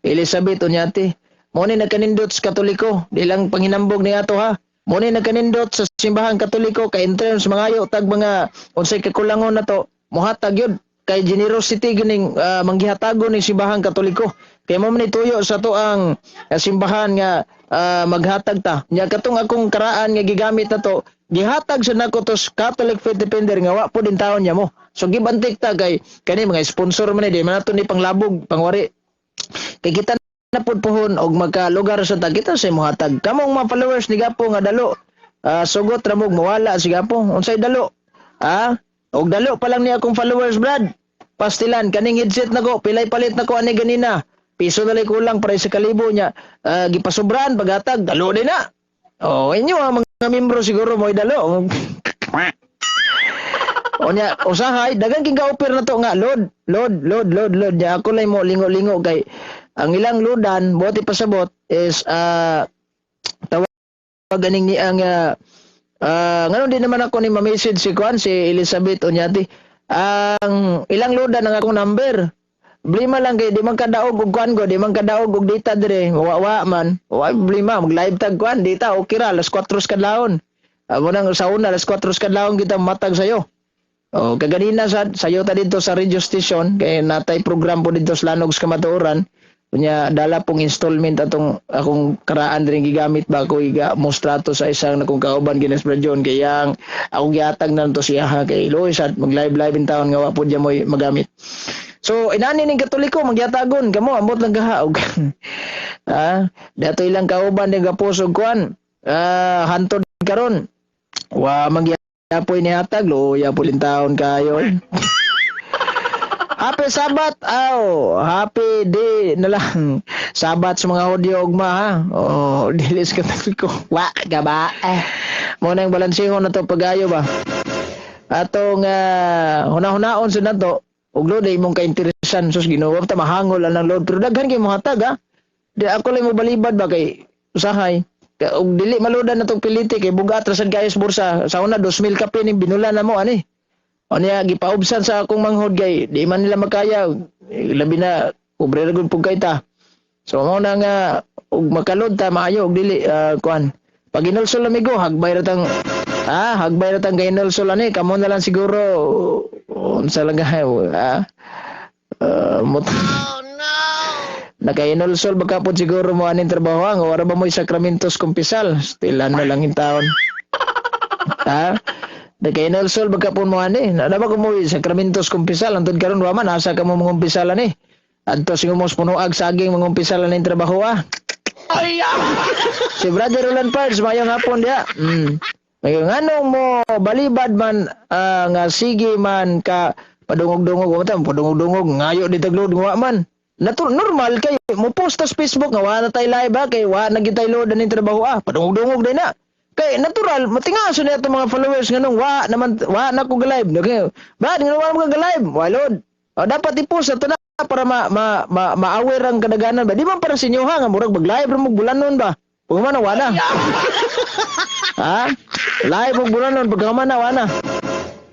Speaker 1: Elizabeth Oñate. Mo ni nagkanindot sa Katoliko, di lang panghinambog ni ato ha. Mo ni nagkanindot sa simbahang Katoliko kay in terms mangayo tag mga unsay kakulangon nato, mohatag yun kay generosity gining manggihatagon ning simbahang Katoliko. Kay mo man tuyo sa to ang simbahan nga maghatag ta. Nya katong akong karaan nga gigamit na to, gihatag sa nako to sa Catholic Faith Defender nga wa po din taon niya mo. So give and take ta kay kani mga sponsor man ni, di man nato ni panglabog, pangwari. Kay kita na pud pohon og magkalugar sa ta kita sa mohatag. Kamong mga followers ni Gapo nga dalo, sugot ra mo mawala si Gapo. Unsay dalo? Ah, og dalo pa lang ni akong followers, brad. Pastilan kaning headset nako, pilay palit nako ani ganina. Piso na lang kulang para sa kalibo niya. Gipasubrahan pagatag, dalo din na. Oh, inyo ang mga membro siguro mo dalo. O nya, usahay dagan king ga-offer na to nga load, load, load, load, load. Nya ako lang mo lingo-lingo kay ang ilang loadan, bote pasabot is tawag ganing ni ang nganon di naman ako ni ma-message si Kwan, si Elizabeth Oñate. Ang ilang loadan ang akong number. Blima lang kay di man kadaog og kuan ko, di man kadaog og data dire, wa man. Wa blima mag live tag kuan data okay ra alas 4 sa kadlawon. Amo nang sa una alas 4 sa kadlawon kita matag sayo. O kaganina sa sayo ta dito sa radio station kay natay program po dito sa Lanog sa Kamatuoran. Unya dala pong installment atong akong karaan diri gigamit ba ko iga mostrato sa isang nakong kauban ginas Brad John kay yang akong gihatag na to siya ha, kay Luis at mag live live in town nga wa pud niya mo'y magamit. So inani ning Katoliko magyatagon kamo ambot lang gaha og dato ilang kauban ning gapos og kuan hantod karon wa magyapoy ni hatag luya pulin taon kayo. Happy Sabat aw, happy day na lang. Sabat sa mga Hudyo ugma ha. Oh, dili sa Katoliko.
Speaker 4: Wa gaba eh.
Speaker 1: Mo na yung balansehon na to pagayo ba. Atong huna-hunaon sa nato ug Lord ay imong kainteresan sus Ginoo ta mahangol ang Lord pero daghan kay mohatag ha. Di ako lang mo balibad ba kay usahay. Ug dili malodan na tong piliti kay bugat ra sad kayo sa bursa. Sa una 2,000 kape ni binula na mo ani. O niya gipaubsan sa akong manghod kay di man nila makaya. Eh, labi na pobre ra gud pug kay ta. So mo na nga ug makalod ta maayo og dili kuan. Pag inulsol amigo hagbay ra tang hagbay ra tang gainulsol ani kamo na lang siguro unsa lang gahay. Oh no. Nakainulsol baka pod siguro mo aning trabaho ang wala ba mo'y sakramentos kumpisal stilan na lang taon. Ha? Nakainulsol baka po mo ani. Na ba ko mo sakramentos kumpisal antod karon wa man asa ka mo mangumpisal ani. Adto sing mo punuag saging mangumpisal ani trabaho ah. Ay, si Brother Roland Pards mayong hapon diha. Mayo nganong mo balibad man nga sige man ka padungog-dungog wa ta padungog-dungog ngayo di taglod wa man. Natur normal kay mo post sa Facebook nga wa na tay live ha kay wa na gid tay load aning trabaho ah. Padungog-dungog day na. Kay natural matingaso niya itong mga followers nganong wa naman wa na ko live. Okay. Brad ngano wa mo live? Wa load. O, dapat i-post ato na para ma ma, ma ma-aware ang kadaganan ba. Di man para sa inyo ha nga murag mag live ra mo bulanon ba. Pagkahuman na, wala. Ha? Lahi pong bulanon, pagkahuman na, wala.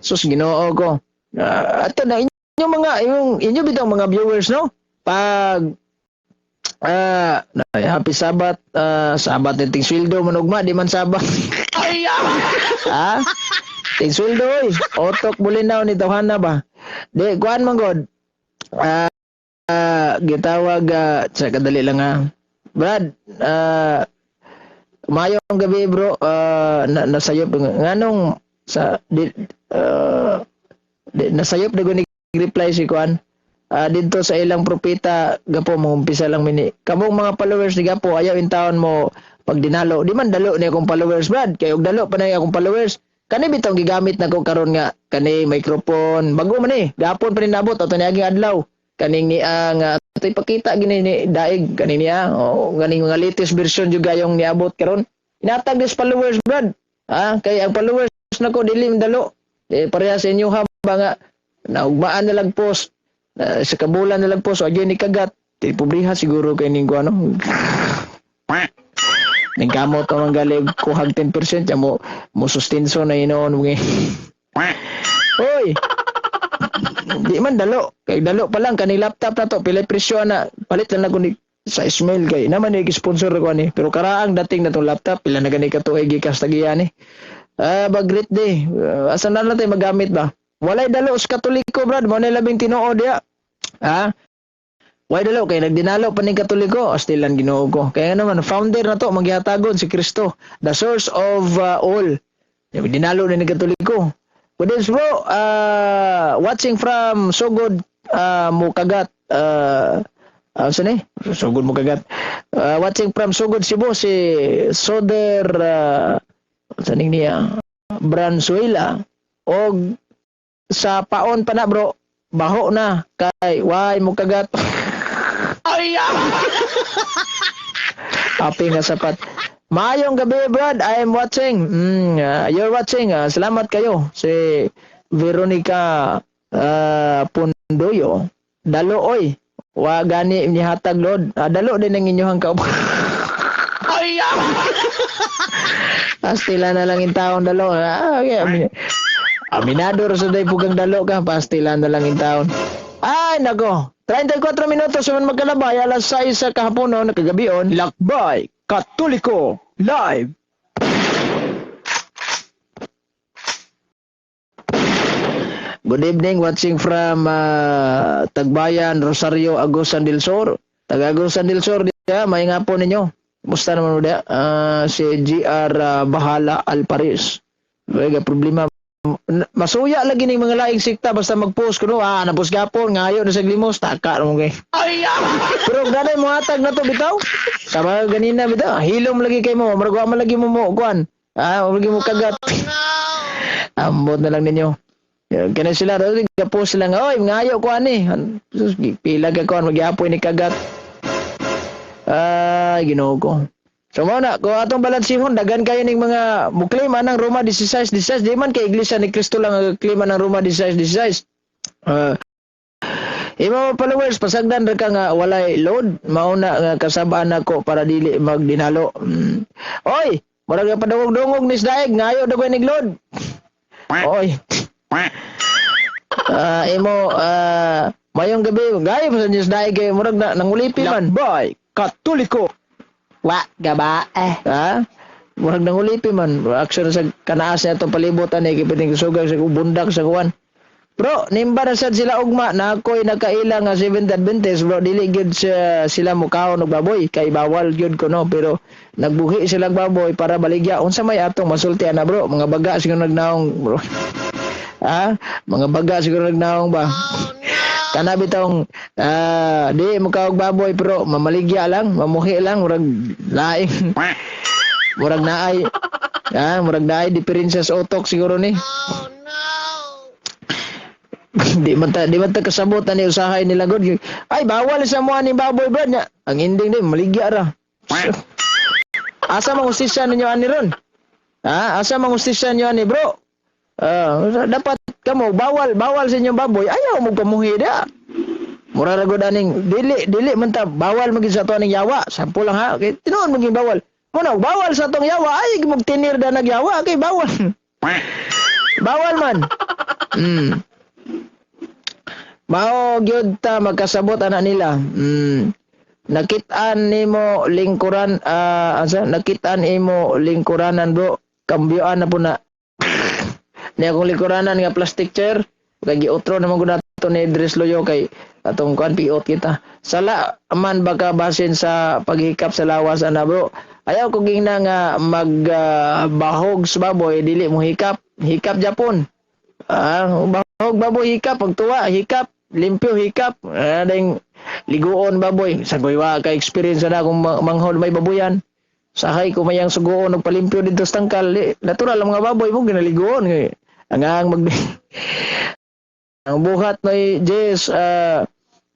Speaker 1: Sus, Ginoo ko. Ato na, inyo mga, yung, inyo bitong mga viewers, no? Pag, happy Sabat, Sabat ni ting sweldo manugma, di man Sabat. Ha? Ting sweldo, oy. Otok bulinaw ni tawhana ba? Di, kuan man god. Gitawag, sa kadali lang ha. Brad, mayong gabi bro, nasayop nganong sa di, di nasayop na guni reply si kuan. Didto sa ilang propeta gapo mo umpisa lang mini. Kamong mga followers ni Gapo ayaw intawon mo pag dinalo. Di man dalo ni akong followers, Brad. Kay og dalo pa na akong followers. Kani bitong gigamit nako karon nga kani microphone bago man ni. Gapon pa ni nabot ato niaging adlaw. Kaning niya nga ato ipakita gini ni daig kani niya. Oh, ganing mga latest version jud gayong niabot karon. Inatag dis followers, Brad. Ha, kay ang followers nako dili dalo. Eh pareha sa inyo ha ba nga naugmaan na lang post sa kabulan na lang post o ni kagat. Di pobriha siguro kay ning ano. Ning kamot ang gali kuhag 10% ya mo mo sustenso na inoon mo. Oy. Di man dalo. Kay dalo pa lang kani laptop na to pila presyo na palit lang nako ni sa Ismail kay naman ni sponsor ko ani pero karaang dating na tong laptop pila na gani ka tuig gikas tagiya ni. Ah, ba great day. Asa na natin magamit ba? Walay dalo sa Katoliko, Brad, mo na labing tinuod diya. Ha? Why dalo kay nagdinalo pa ning Katoliko, astilan Ginoo ko. Kaya nga naman founder na to manggihatagon si Kristo, the source of all. Dinalo ni Katoliko. Good days, bro. Watching from Sugod Mukagat. Saan eh? Sugod Mukagat. Watching from Sugod Cebu si Soder saan niya? Branzuela. Og sa paon pa na bro, baho na kay why mukagat. Ay! Happy nga sapat. Maayong gabi, Brad. I am watching. You're watching. Salamat kayo. Si Veronica Pundoyo. Dalo oy. Wa gani nihatag lod. Dalo din ang inyong kauban. Ay! Pastila na lang in taon dalo. Okay. Aminado ra sa day pugang dalo ka. Pastila na lang in taon. Ay, nako. 34 minutos naman magkalabay. Alas 6 sa kahaponon, kagabion. Lakbay Katoliko Live. Good evening, watching from Tagbayan, Rosario, Agusan del Sur. Taga Agusan del Sur, diya, may nga po ninyo. Musta naman mo diya? Si GR Bahala Alparis. Wala problema. Masuya lagi ning mga laing sikta basta mag-post kuno napos gapon ngayo na sa limos taka mo kay. Pero ganay mo hatag na to bitaw. Sama ganina bitaw, hilom lagi kay mo, murag wa man lagi mo mo kuan. Lagi mo kagat. Ambot na lang ninyo. Kani sila daw gapost sila nga, oy ngayo ko ani. Sus, pila ka kuan magyapoy ni kagat. Ay, Ginoo ko. So mao na, kung atong balansihon, dagan kayo ning mga muklaim anang Roma 16 16, di man kay Iglesia ni Kristo lang ang claim anang Roma 16 16. Imo followers, pasagdan ra ka nga walay load, mao na nga kasabaan nako para dili magdinalo. Oy, murag padungog-dungog ni daig ngayo daw nig load. Oy. Imo mayong gabi, gayo pa sa news daig kay murag na nangulipi man. Boy, Katoliko.
Speaker 4: Wa gaba eh.
Speaker 1: Ha? Murag nangulipi man. Action sa kanaas niya itong palibutan eh. Kipiting sugang sa bundak sa kuwan. Bro, nimba na sad sila ugma na ako'y nakaila nga Seventh Adventist, bro, dili gyud sila mukaon og baboy kay bawal gyud kuno pero nagbuhi sila og baboy para baligya unsa may atong masulti ana bro, mga baga siguro nagnaong bro. Ha, mga baga siguro nagnaong ba? Kana bitong di mukaog baboy pero mamaligya lang, mamuhi lang, murag laing. Murag naay. Murag naay diferensya sa utok siguro ni. Di man ta kasabot ani usahay nila god. Ay bawal sa mo ani baboy brad nya. Ang ending di maligya ra. Asa mang hustisya ninyo ani ron? Ha, asa mang hustisya ninyo ani bro? Dapat kamo bawal bawal sa inyong baboy ayaw mo pamuhi da. Mura ra gud aning dili dili man ta bawal magid sa ato aning yawa. Sample lang ha. Okay, tinuod maging bawal. Muna bawal sa atong yawa ay magtinir da nagyawa kay bawal. Bawal man. Mao gyud ta magkasabot ana nila. Nakit-an nimo lingkuran, asa nakit-an imo lingkuranan, bro. Kambyoan na po na. Ni akong lingkuranan nga plastic chair kay giotro naman gud nato ni Idris Loyo kay atong kuan piot kita. Sala man baka basin sa paghikap sa lawas ana, bro. Ayaw ko gingna nga magbahog sa baboy dili mo hikap. Hikap Japon. Bahog baboy hikap, pagtuwa hikap, limpyo hikap. Ding liguon baboy. Sagoy wa ka experience na kung manghol may baboyan. Sahay ko mayang suguon og palimpyo dito sa tangkal. Di, natural ang mga baboy mo ginaliguon. Ang mag ang buhat noy Jess,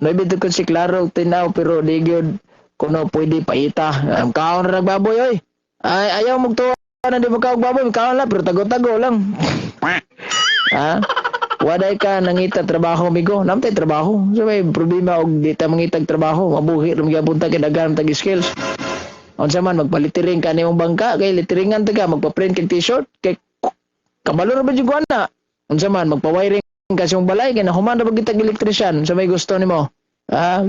Speaker 1: noy bito ko si Claro tinaw pero di gyud kuno pwede paita. Ang kaon ra baboy oy. Ay ayaw mo na di mo kaog baboy, kaon lang pero tago-tago lang. Ha? Waday ka nangita trabaho, migo. Namtay trabaho. So may problema og di ta mangitag trabaho, mabuhi ra magyapon ta kay daghan tag skills. Unsa man magpalitiring ka nimong bangka kay litiringan ta ka, magpa-print kag t-shirt kay kabalo ra ba jud na. Unsa man magpa-wiring ka sa imong balay kay nahuman ra ba kitag electrician sa may gusto nimo. Ha?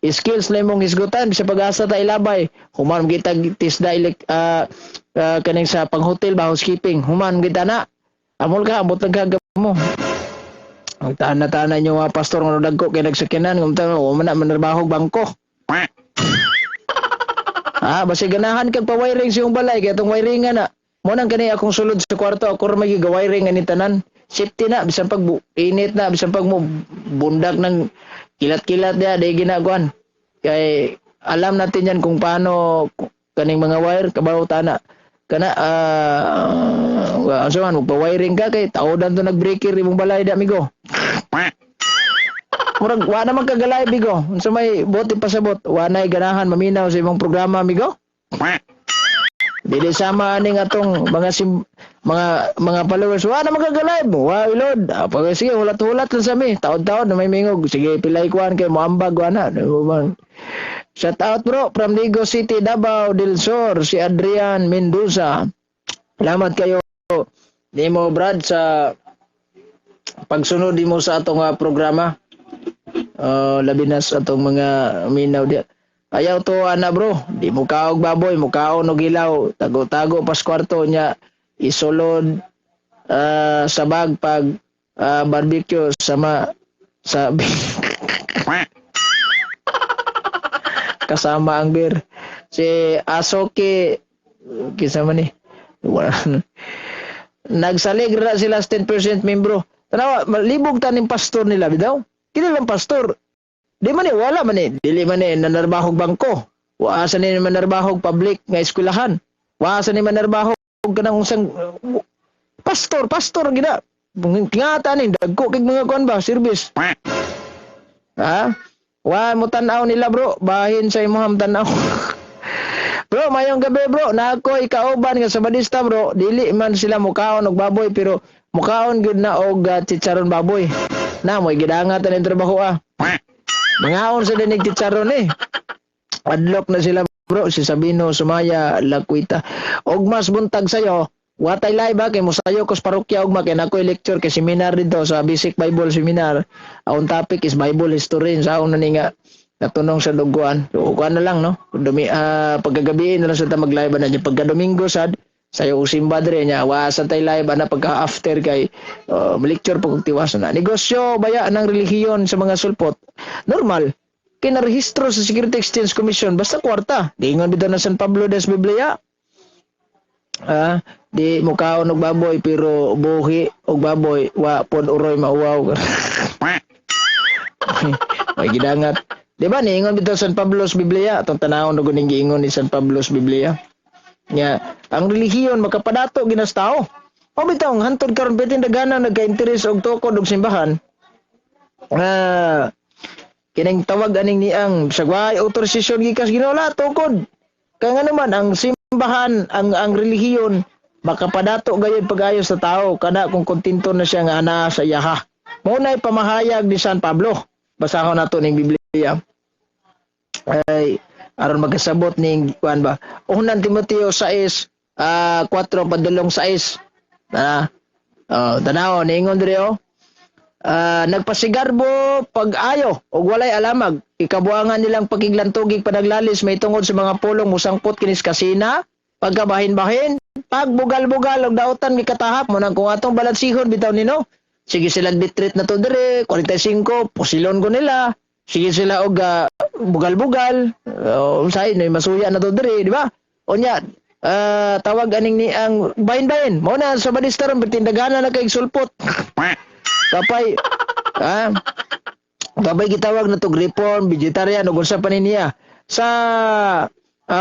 Speaker 1: Skills na imong hisgutan sa pag-asa ta ilabay. Human kitag tisda elek kaning sa panghotel ba, housekeeping. Human kita na. Amol ka, ambot lang ka mo. Ang taana-taana nyo mga pastor nga dagko kay nagsakyanan, ngumta mo man na manarbahog bangko. Basi ganahan kag pa-wiring sa iyong balay kay atong wiringan na. Mo nang kani akong sulod sa kwarto ako ra may giga-wiring ani tanan. Safety na bisan pag init na bisan pag mo bundak ng kilat-kilat dia di ginaguan. Kay alam natin yan kung paano kaning mga wire kabaw tana. Kana asa man magpa-wiring ka kay taodan to nag-breaker imong balay da, amigo. Murag wa naman kagalay, bigo. Unsa may bote pasabot, wa nay ganahan maminaw sa imong programa, amigo. Dili sama aning atong mga sim, mga followers, wa naman kagalay mo, wa ilod. Pag sige hulat-hulat lang sa mi, taon-taon na may mingog. Sige pilay kuan kay moambag wa na. Shout out, bro, from Ligo City, Davao del Sur, si Adrian Mendoza. Salamat kayo nimo, Brad, sa pagsunod nimo sa atong programa. Labi na sa atong mga minaw di. Ayaw to ana, bro, di mo kaog baboy, mo kaon og hilaw, tago-tago pas kwarto niya, isulod sa bag pag barbecue sama sa kasama ang beer. Si Asoki kinsa man ni? Wala. Nagsalig ra sila sa 10% membro. Tanawa, malibog taning pastor nila bidaw. Kini lang pastor. Di man ni wala man ni, dili man ni nanarbahog bangko. Wa sa ni manarbahog public nga eskwelahan. Wa sa ni manarbahog kanang unsang pastor, pastor gina. Ngata ni dagko kay mga kuan ba service. Ha? Wa mo tan-aw nila, bro, bahin sa imong tan-aw. Bro, mayong gabi, bro, na ako ikauban nga sabadista, bro, dili man sila mukaon og baboy pero mukaon gyud na og chicharon baboy. Na mo'y gidangat ang trabaho ah. Mangaon sa dinig chicharon eh. Adlok na sila, bro, si Sabino Sumaya Lakuita. Og mas buntag sayo, watay live ba kay mosayo ko sa parokya ugma kay nakoy lecture kay seminar dito sa Basic Bible Seminar. Ang topic is Bible history sa na ni nga natunong sa duguan. So, kuan na lang no. Dumi pagkagabi na lang sa ta mag-live na pagka Domingo sad sayo simba dre nya wa sa tay live ana pagka after kay lecture pag tiwas na. Negosyo baya ng relihiyon sa mga sulpot. Normal kinarehistro sa Security Exchange Commission basta kwarta. Diingon bitaw na San Pablo des Biblia. Di mukaon og baboy pero buhi og baboy wa pod uroy mauwaw. May gidangat. Di ba niingon bitaw San Pablo sa Biblia atong tanawon og ning giingon ni San Pablo sa Biblia. Nya ang relihiyon makapadato ginas tao. O bitaw ang hantod karon pwede dagana nagka-interes og tukod og simbahan. Kining tawag aning niang sagway autorisasyon gikas Ginoo tukod. Kaya nga naman ang simbahan, ang relihiyon makapadato gayud pag-ayo sa tao kada kung kontento na siya nga ana sa iyaha. Mao na'y pamahayag ni San Pablo. Basahon nato ning Biblia. Ay Aron magkasabot ning kuan ba. Unang Timoteo 6 4 padulong 6. Na. Oh, tanaw niingon diri oh. Nagpasigarbo pag-ayo og walay alamag ikabuangan nilang pakiglantugig panaglalis may tungod sa mga pulong musangpot kinis kasina pagkabahin-bahin pagbugal-bugal og dautan mikatahap mo nang kung atong balansihon bitaw nino sige sila bitrit na to dire 45 pusilon ko nila sige sila og bugal-bugal unsay no masuya na to dire di ba unya tawag aning ni ang bahin-bahin mo na sa badista ron pertindagana na kay sulpot. Kapay, ah, kapay gitawag na to reform, vegetarian, ug unsa pa ni niya. Sa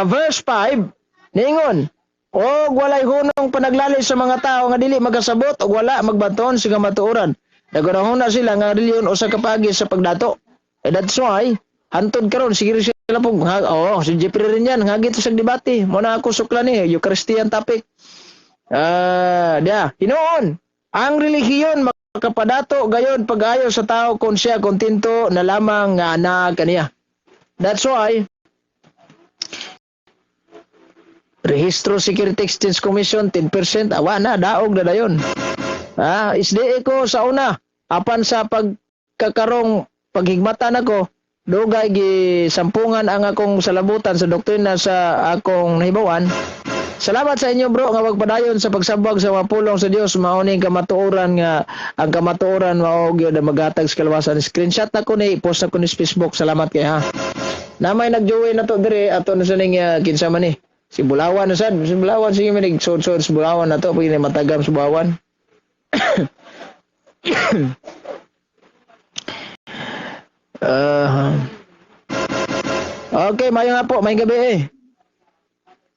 Speaker 1: verse 5, niingon, og walay hunong panaglalis sa mga tao nga dili magasabot og wala magbaton sa kamatuoran. Nagunahuna sila nga reliyon usa ka paagi sa pagdato. Eh, that's why, hantod karon sige sila po, oh, si Jeffrey rin yan, ngagito sa debate. Mo na ako sukla ni, Eucharistian topic. Dia, hinuon, ang relihiyon makapadato gayon pag-ayo sa tao kung siya kontento na lamang nga naa kaniya. That's why Rehistro Security Exchange Commission 10% awa na daog na dayon. SDA ko sa una apan sa pagkakarong paghigmatan ako dugay gisampungan ang akong salabutan sa doktrina sa akong nahibawan. Salamat sa inyo bro nga magpadayon sa pagsabwag sa mga pulong sa Dios mao ning kamatuoran nga ang kamatuoran mao gyud ang maghatag sa kaluwasan. Screenshot na ko ni post na ko ni sa Facebook. Salamat kay ha. Namay nag-join na to dire ato na sa ning kinsa man ni. Si Bulawan na sad, si Bulawan sige man sod-sod sa Bulawan na to pag ni matagam sa Bulawan. Okay, mayo nga po, may gabi eh.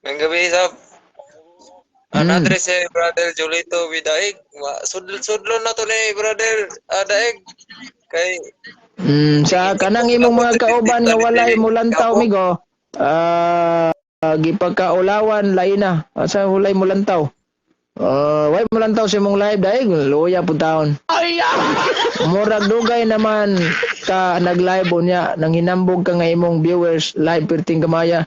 Speaker 2: Ang gabi sab. Ang address si Brother Julito Vidaig. Sudlo na to ni Brother Daig. Kay
Speaker 1: Sa kanang imong mga kauban nga walay mulantaw migo, gipagkaulawan lain na. Asa walay mulantaw? Way mulantaw sa imong live daig, luya pud taon. Murag dugay naman ka nag-live unya nang hinambog ka nga imong viewers live perting gamaya.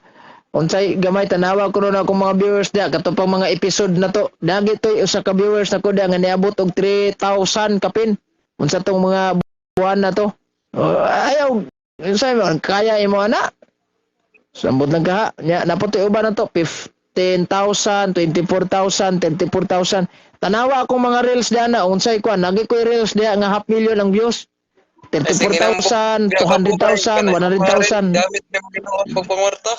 Speaker 1: Unsay gamay tanawa ko ron akong mga viewers dia kato pang mga episode na to. Dagi toy usa ka viewers nako dia nga niabot og 3,000 kapin. Unsa tong mga buwan na to? Oh, ayaw unsay man kaya imo ana? Sambot lang ka. Nya naputoy uban na to 15,000, 24,000, 34,000. Tanawa akong mga reels diha na unsay kuan nagi koy reels diha nga half million ang views. 34,000, 200,000, 100,000.
Speaker 2: Gamit ni mo Ginoo pagpangwarta.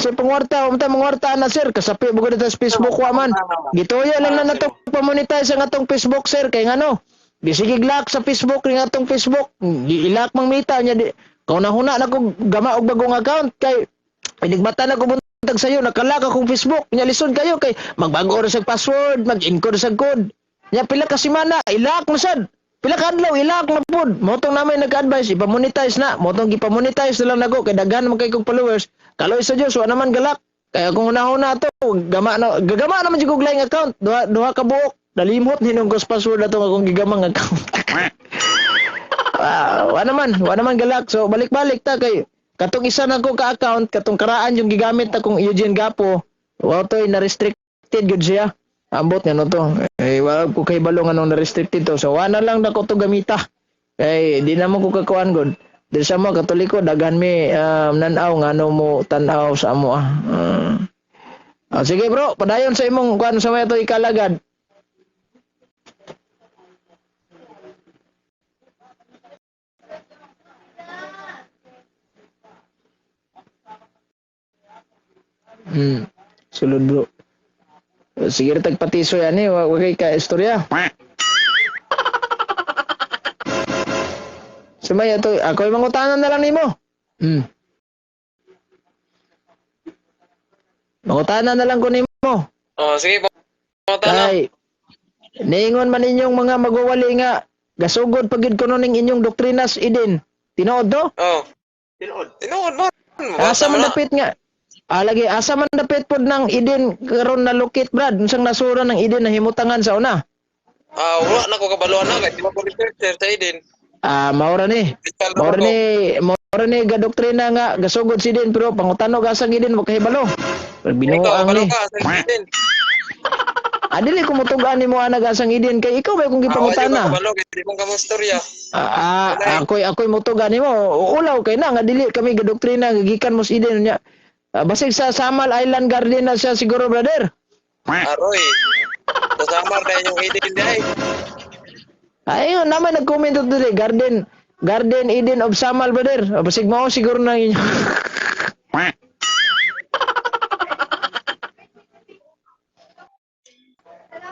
Speaker 1: Sa pangwarta, umta mangwarta na sir, kasapi mo gud sa Facebook wa man. Gituyo lang na nato pamonetize ang atong Facebook sir kay ngano. Gisigig lock sa Facebook ring atong Facebook. Giilak mang mita nya di kauna-huna na ko gama og bagong account kay inigmata na ko buntag sayo nakalak akong Facebook. Nya lisod kayo kay magbago ra sa password, mag-encode sa code. Nya pila ka semana ilak na sad. Pila ka adlaw ilak na pud. Motong namay nag-advise ipa-monetize na. Motong gipa-monetize na lang nako kay daghan man kay kog followers. Kaloy sa Dios wa naman galak. Kaya kung una-una to, gama na gagama naman jud kog laing account. Duha ka buok. Nalimot ni nung password ato akong gigamang account. Wa naman galak. So balik-balik ta kay katong isa na ko ka account, katong karaan yung gigamit akong Eugene Gapo. Wa toy na restricted gyud siya. Ambot nga no to. Eh wa ko kay balo nga nung na restricted to. So wa na lang nako to gamita. Kay di na mo ko kakuan gud. Diri sa mo Katoliko daghan mi nan-aw nga ano mo tan-aw sa amo ah. Sige bro, padayon sa imong kuan sa may to ikalagad. Sulod bro. Sige ra tagpatiso yan eh, wa kay ka istorya. Sumaya to, ako yung mangutanan na lang nimo. Mangutanan na lang ko nimo.
Speaker 2: Oh, sige, pangutana.
Speaker 1: Kay niingon man inyong mga magwawali nga gasugod pagid kuno ning inyong doktrinas idin. Tinuod to?
Speaker 2: Oh,
Speaker 3: Tinuod.
Speaker 2: tinuod man.
Speaker 1: Asa man dapit nga? Lagi asa man dapit pod ng idin karon na lukit brad unsang nasura ng idin na himutangan sa una?
Speaker 2: Wala na ko kabaluan na kay di ba ko researcher sa idin.
Speaker 1: Ah, maura ni.
Speaker 2: Digital na
Speaker 1: Maura
Speaker 2: ko.
Speaker 1: ni, maura ni ga doktrina nga gasugod si Eden pero pangutano gasang Eden wa kahibalo. Pero
Speaker 2: Ikaw,
Speaker 1: binuang
Speaker 2: kabalo
Speaker 1: ni.
Speaker 2: ka sa Eden.
Speaker 1: Adili ko mutugaan nimo ana gasang Eden kay ikaw ba kung
Speaker 2: Ah, wa jud
Speaker 1: gipangutana.
Speaker 2: ka kabalo kay di mong kamostorya.
Speaker 1: Ah, ako'y mutuga nimo. Ulaw kay na nga dili kami gadoktrina nga gikan mo sa Eden nya. Ah, basig sa Samal Island Garden na siya siguro, brother.
Speaker 2: Aroy. Sa Samar dahil yung Eden dai.
Speaker 1: Ay, yun naman nag-comment dito dili Garden Garden Eden of Samal, brother. Ah, basig mao siguro na inyo.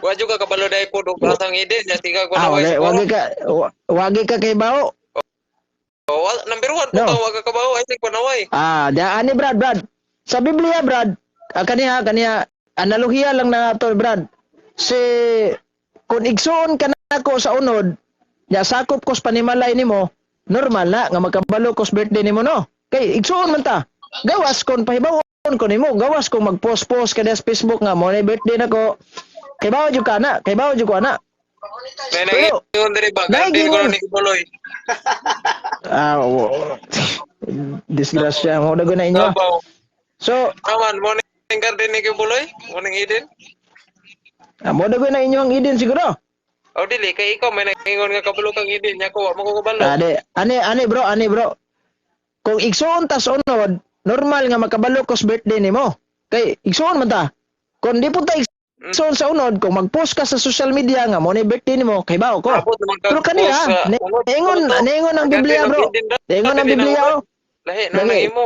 Speaker 2: Wa jud ka kabalo dai po og asang Eden nya tiga ko
Speaker 1: Ah,
Speaker 2: na way
Speaker 1: wagi,
Speaker 2: siguro.
Speaker 1: wagi ka kay bao.
Speaker 2: Oh, number 1
Speaker 1: No.
Speaker 2: po ka wa ka kabaw ay sig panaway.
Speaker 1: Ah, da ani Brad, Brad. Sa Biblia, Brad, ah, kaniha kaniha analohiya lang na ato, Brad. Si kung igsuon ka nako sa unod, nya sakop ko sa panimalay nimo, normal na nga magkabalo ko sa birthday nimo, no. Kay igsuon man ta. Gawas kon pahibaw-on ko nimo, gawas kung mag-post-post ka sa Facebook nga mo na birthday nako. Kay bawo jud ka na, kay bawo jud ko ana.
Speaker 2: May
Speaker 1: Pero,
Speaker 2: nangingon diri ba? Garden ko
Speaker 1: nagingon.
Speaker 2: ni Kibuloy.
Speaker 1: Ah, disgrasya mo dago na inyo.
Speaker 2: Sabaw.
Speaker 1: So,
Speaker 2: Aman mo ning garden ni Kibuloy? Mo ning Eden?
Speaker 1: Ah, mo dago na inyo ang Eden siguro.
Speaker 2: O dili kay ikaw may nangingon nga kabalo kang Eden nya ko wa mo ko kabalo.
Speaker 1: Ade, ani ani bro, ani bro. Kung igsuon tas unod, normal nga makabalo ko sa birthday nimo. Kay igsuon man ta. Kung di po ta igsuon sa unod, kung mag-post ka sa social media nga mo ni birthday nimo, kay bao ko.
Speaker 2: Abot naman ka
Speaker 1: Pero kaniya,
Speaker 2: post sa unod,
Speaker 1: niingon
Speaker 2: unod to.
Speaker 1: niingon ang
Speaker 2: Garden
Speaker 1: Biblia,
Speaker 2: of
Speaker 1: bro.
Speaker 2: Eden ra,
Speaker 1: Niingon ang
Speaker 2: dili na
Speaker 1: Biblia,
Speaker 2: unod.
Speaker 1: oh.
Speaker 2: Lahi na
Speaker 1: Lagi.
Speaker 2: nang imo.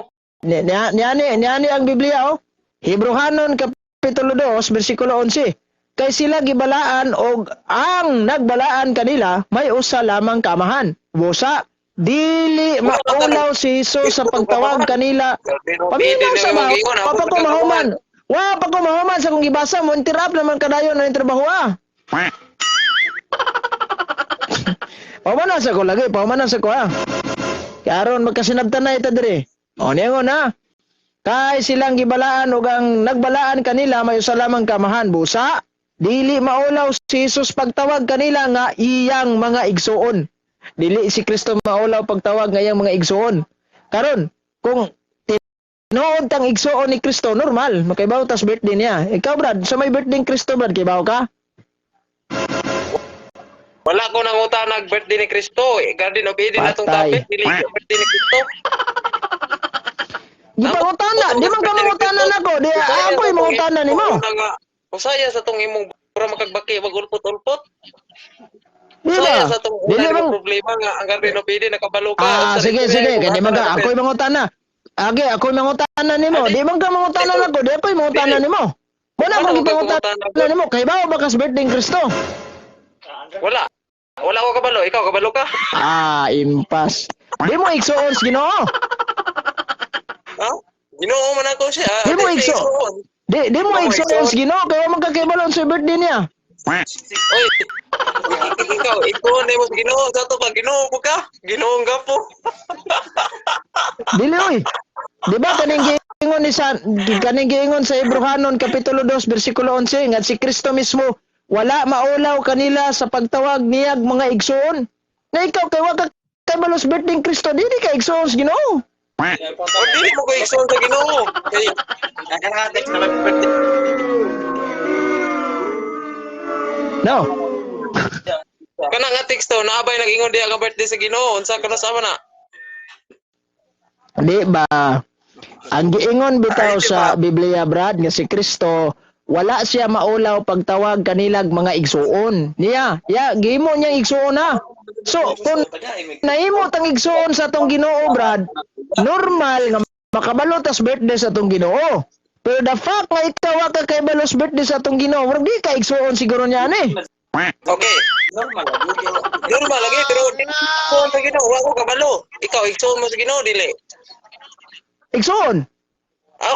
Speaker 1: Niani ang Biblia, oh. Hebrohanon kapitulo 2 bersikulo 11. Kay sila gibalaan og ang nagbalaan kanila may usa lamang kamahan. Busa dili maulaw si Jesus sa pagtawag kanila.
Speaker 2: Garden of
Speaker 1: Paminaw
Speaker 2: Eden
Speaker 1: sa
Speaker 2: ang
Speaker 1: ba?
Speaker 2: imong giingon,
Speaker 1: Pa
Speaker 2: abot
Speaker 1: pa ko
Speaker 2: ka
Speaker 1: mahuman. Wa pa ko mahuman sa kung gibasa mo interrupt naman kadayon na yung trabaho ah. Pahumanan sa ko lagi, pahumanan sa ko ah. Karon magkasinabtan na ita diri. O niya na. Kay silang gibalaan ug ang nagbalaan kanila may usa lamang kamahan busa dili maulaw si Jesus pagtawag kanila nga iyang mga igsuon. Dili si Kristo maulaw pagtawag nga iyang mga igsuon. Karon kung tinuod tang igsuon ni Kristo normal makaibaw tas birthday niya. Ikaw Brad, sa may birthday ni Kristo Brad kibaw ka?
Speaker 2: Wala ko nang uta nag birthday ni Kristo. Eh, Garden of Eden atong
Speaker 1: Patay.
Speaker 2: topic dili ka birthday ni Kristo.
Speaker 1: Gipangutana, di man ka mangutana nako, di ako'y mangutana nimo.
Speaker 2: Usaya sa tong imong bura makagbaki wag ulpot-ulpot.
Speaker 1: Di
Speaker 2: Usaya
Speaker 1: ba?
Speaker 2: sa tong
Speaker 1: Dili
Speaker 2: una
Speaker 1: bang
Speaker 2: nimo problema nga ang Garden of Eden nakabalo ka.
Speaker 1: Ah,
Speaker 2: Usa
Speaker 1: sige,
Speaker 2: rin
Speaker 1: sige.
Speaker 2: sila,
Speaker 1: Kaya di man ka,
Speaker 2: imong
Speaker 1: ako'y mangutana. Age, ako'y mangutana nimo. Di man ka mangutana nako, di ako'y mangutana
Speaker 2: Dili.
Speaker 1: nimo. Muna
Speaker 2: Ano
Speaker 1: akong
Speaker 2: kay
Speaker 1: gipangutana
Speaker 2: pangutana
Speaker 1: nimo, kay bawo ba kas birthday ni Kristo?
Speaker 2: Wala. Wala ko kabalo. Ikaw kabalo ka?
Speaker 1: Ah, impas. Di mo igsuon sa Ginoo.
Speaker 2: Ha? Ginoo man ako siya.
Speaker 1: Di mo
Speaker 2: Ate,
Speaker 1: igso.
Speaker 2: igsoon.
Speaker 1: Di mo
Speaker 2: Di mo
Speaker 1: igsuon sa Ginoo kay wa man ka kahibalon sa birthday niya.
Speaker 2: Oy. Ikaw, igsoon mo sa Ginoo. Sa to pa Ginoo ko ka. Ginoo nga po.
Speaker 1: Dili oy. Di ba kaning giingon ni San kaning giingon sa Hebrehanon kapitulo 2 bersikulo 11 nga si Kristo mismo wala maulaw kanila sa pagtawag niyag mga igsuon. Na ikaw kay wa ka kabalo sa birthday ni Kristo dili ka igsuon sa Ginoo.
Speaker 2: O dili mo ko igsoon sa Ginoo. Kay
Speaker 3: Nakaka-text na mag-birthday.
Speaker 1: No.
Speaker 2: Kana nga teksto naabay nag-ingon diha ka birthday sa Ginoo. Unsa kana sama na?
Speaker 1: Di ba? Ang giingon bitaw
Speaker 2: Ay, di
Speaker 1: sa
Speaker 2: ba?
Speaker 1: Biblia Brad nga si Kristo wala siya maulaw pagtawag kanilag mga igsuon. Niya, ya gihimo niya igsuon na. So kung nahimo tang igsuon sa atong Ginoo Brad, normal nga makabalo tas birthday sa atong Ginoo. Pero the fact nga ikaw wa ka kabalo sa birthday sa atong Ginoo, murag di ka igsuon siguro niya ani.
Speaker 2: Okay.
Speaker 3: Normal lagi.
Speaker 2: Normal lagi pero di igsoon sa Ginoo wa ko kabalo. Ikaw igsoon mo sa Ginoo dili.
Speaker 1: Igsuon.
Speaker 2: Aw.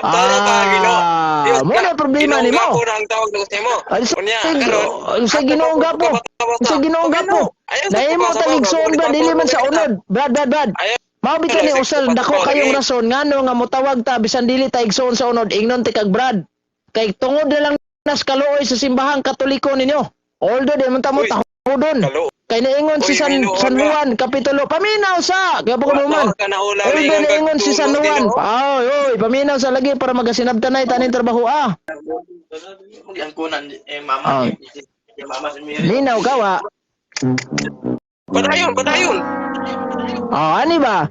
Speaker 2: Taro ka Ginoo.
Speaker 1: Ah, mo na problema
Speaker 2: Ginoo
Speaker 1: nimo.
Speaker 2: gapo na ang tawag na nimo.
Speaker 1: Ay, sa,
Speaker 2: Unya karon
Speaker 1: sa Ginoo gapo. Sa Ginoo gapo. Nahimo tang igsuon Brad, dili man sa unod. Brad, Brad, Brad.
Speaker 2: Ayaw.
Speaker 1: Mao bitaw ni usal dako kayong rason ngano nga motawag ta bisan dili ta igsuon sa unod ingnon ti kag Brad. Kay tungod na lang nas kaluoy sa simbahang Katoliko ninyo. Although di man ta mo
Speaker 2: Uy.
Speaker 1: tahudon.
Speaker 2: Kaluoy.
Speaker 1: Kay niingon si
Speaker 2: Uy,
Speaker 1: San,
Speaker 2: minuon
Speaker 1: San
Speaker 2: ka.
Speaker 1: Juan kapitulo, paminaw sa kaya po
Speaker 2: Wa
Speaker 1: man.
Speaker 2: ka na ula
Speaker 1: Oy,
Speaker 2: ningon kag
Speaker 1: niingon si San
Speaker 2: tulo,
Speaker 1: Juan.
Speaker 2: Ginoo.
Speaker 1: Oy, oy, paminaw sa lagi para magasinabtanay taning trabaho ah.
Speaker 3: Ang kunan eh mama.
Speaker 1: Ah.
Speaker 3: Eh, mama si Mary.
Speaker 1: Minaw ka wa.
Speaker 2: Padayon, padayon.
Speaker 1: Oh, ani ba?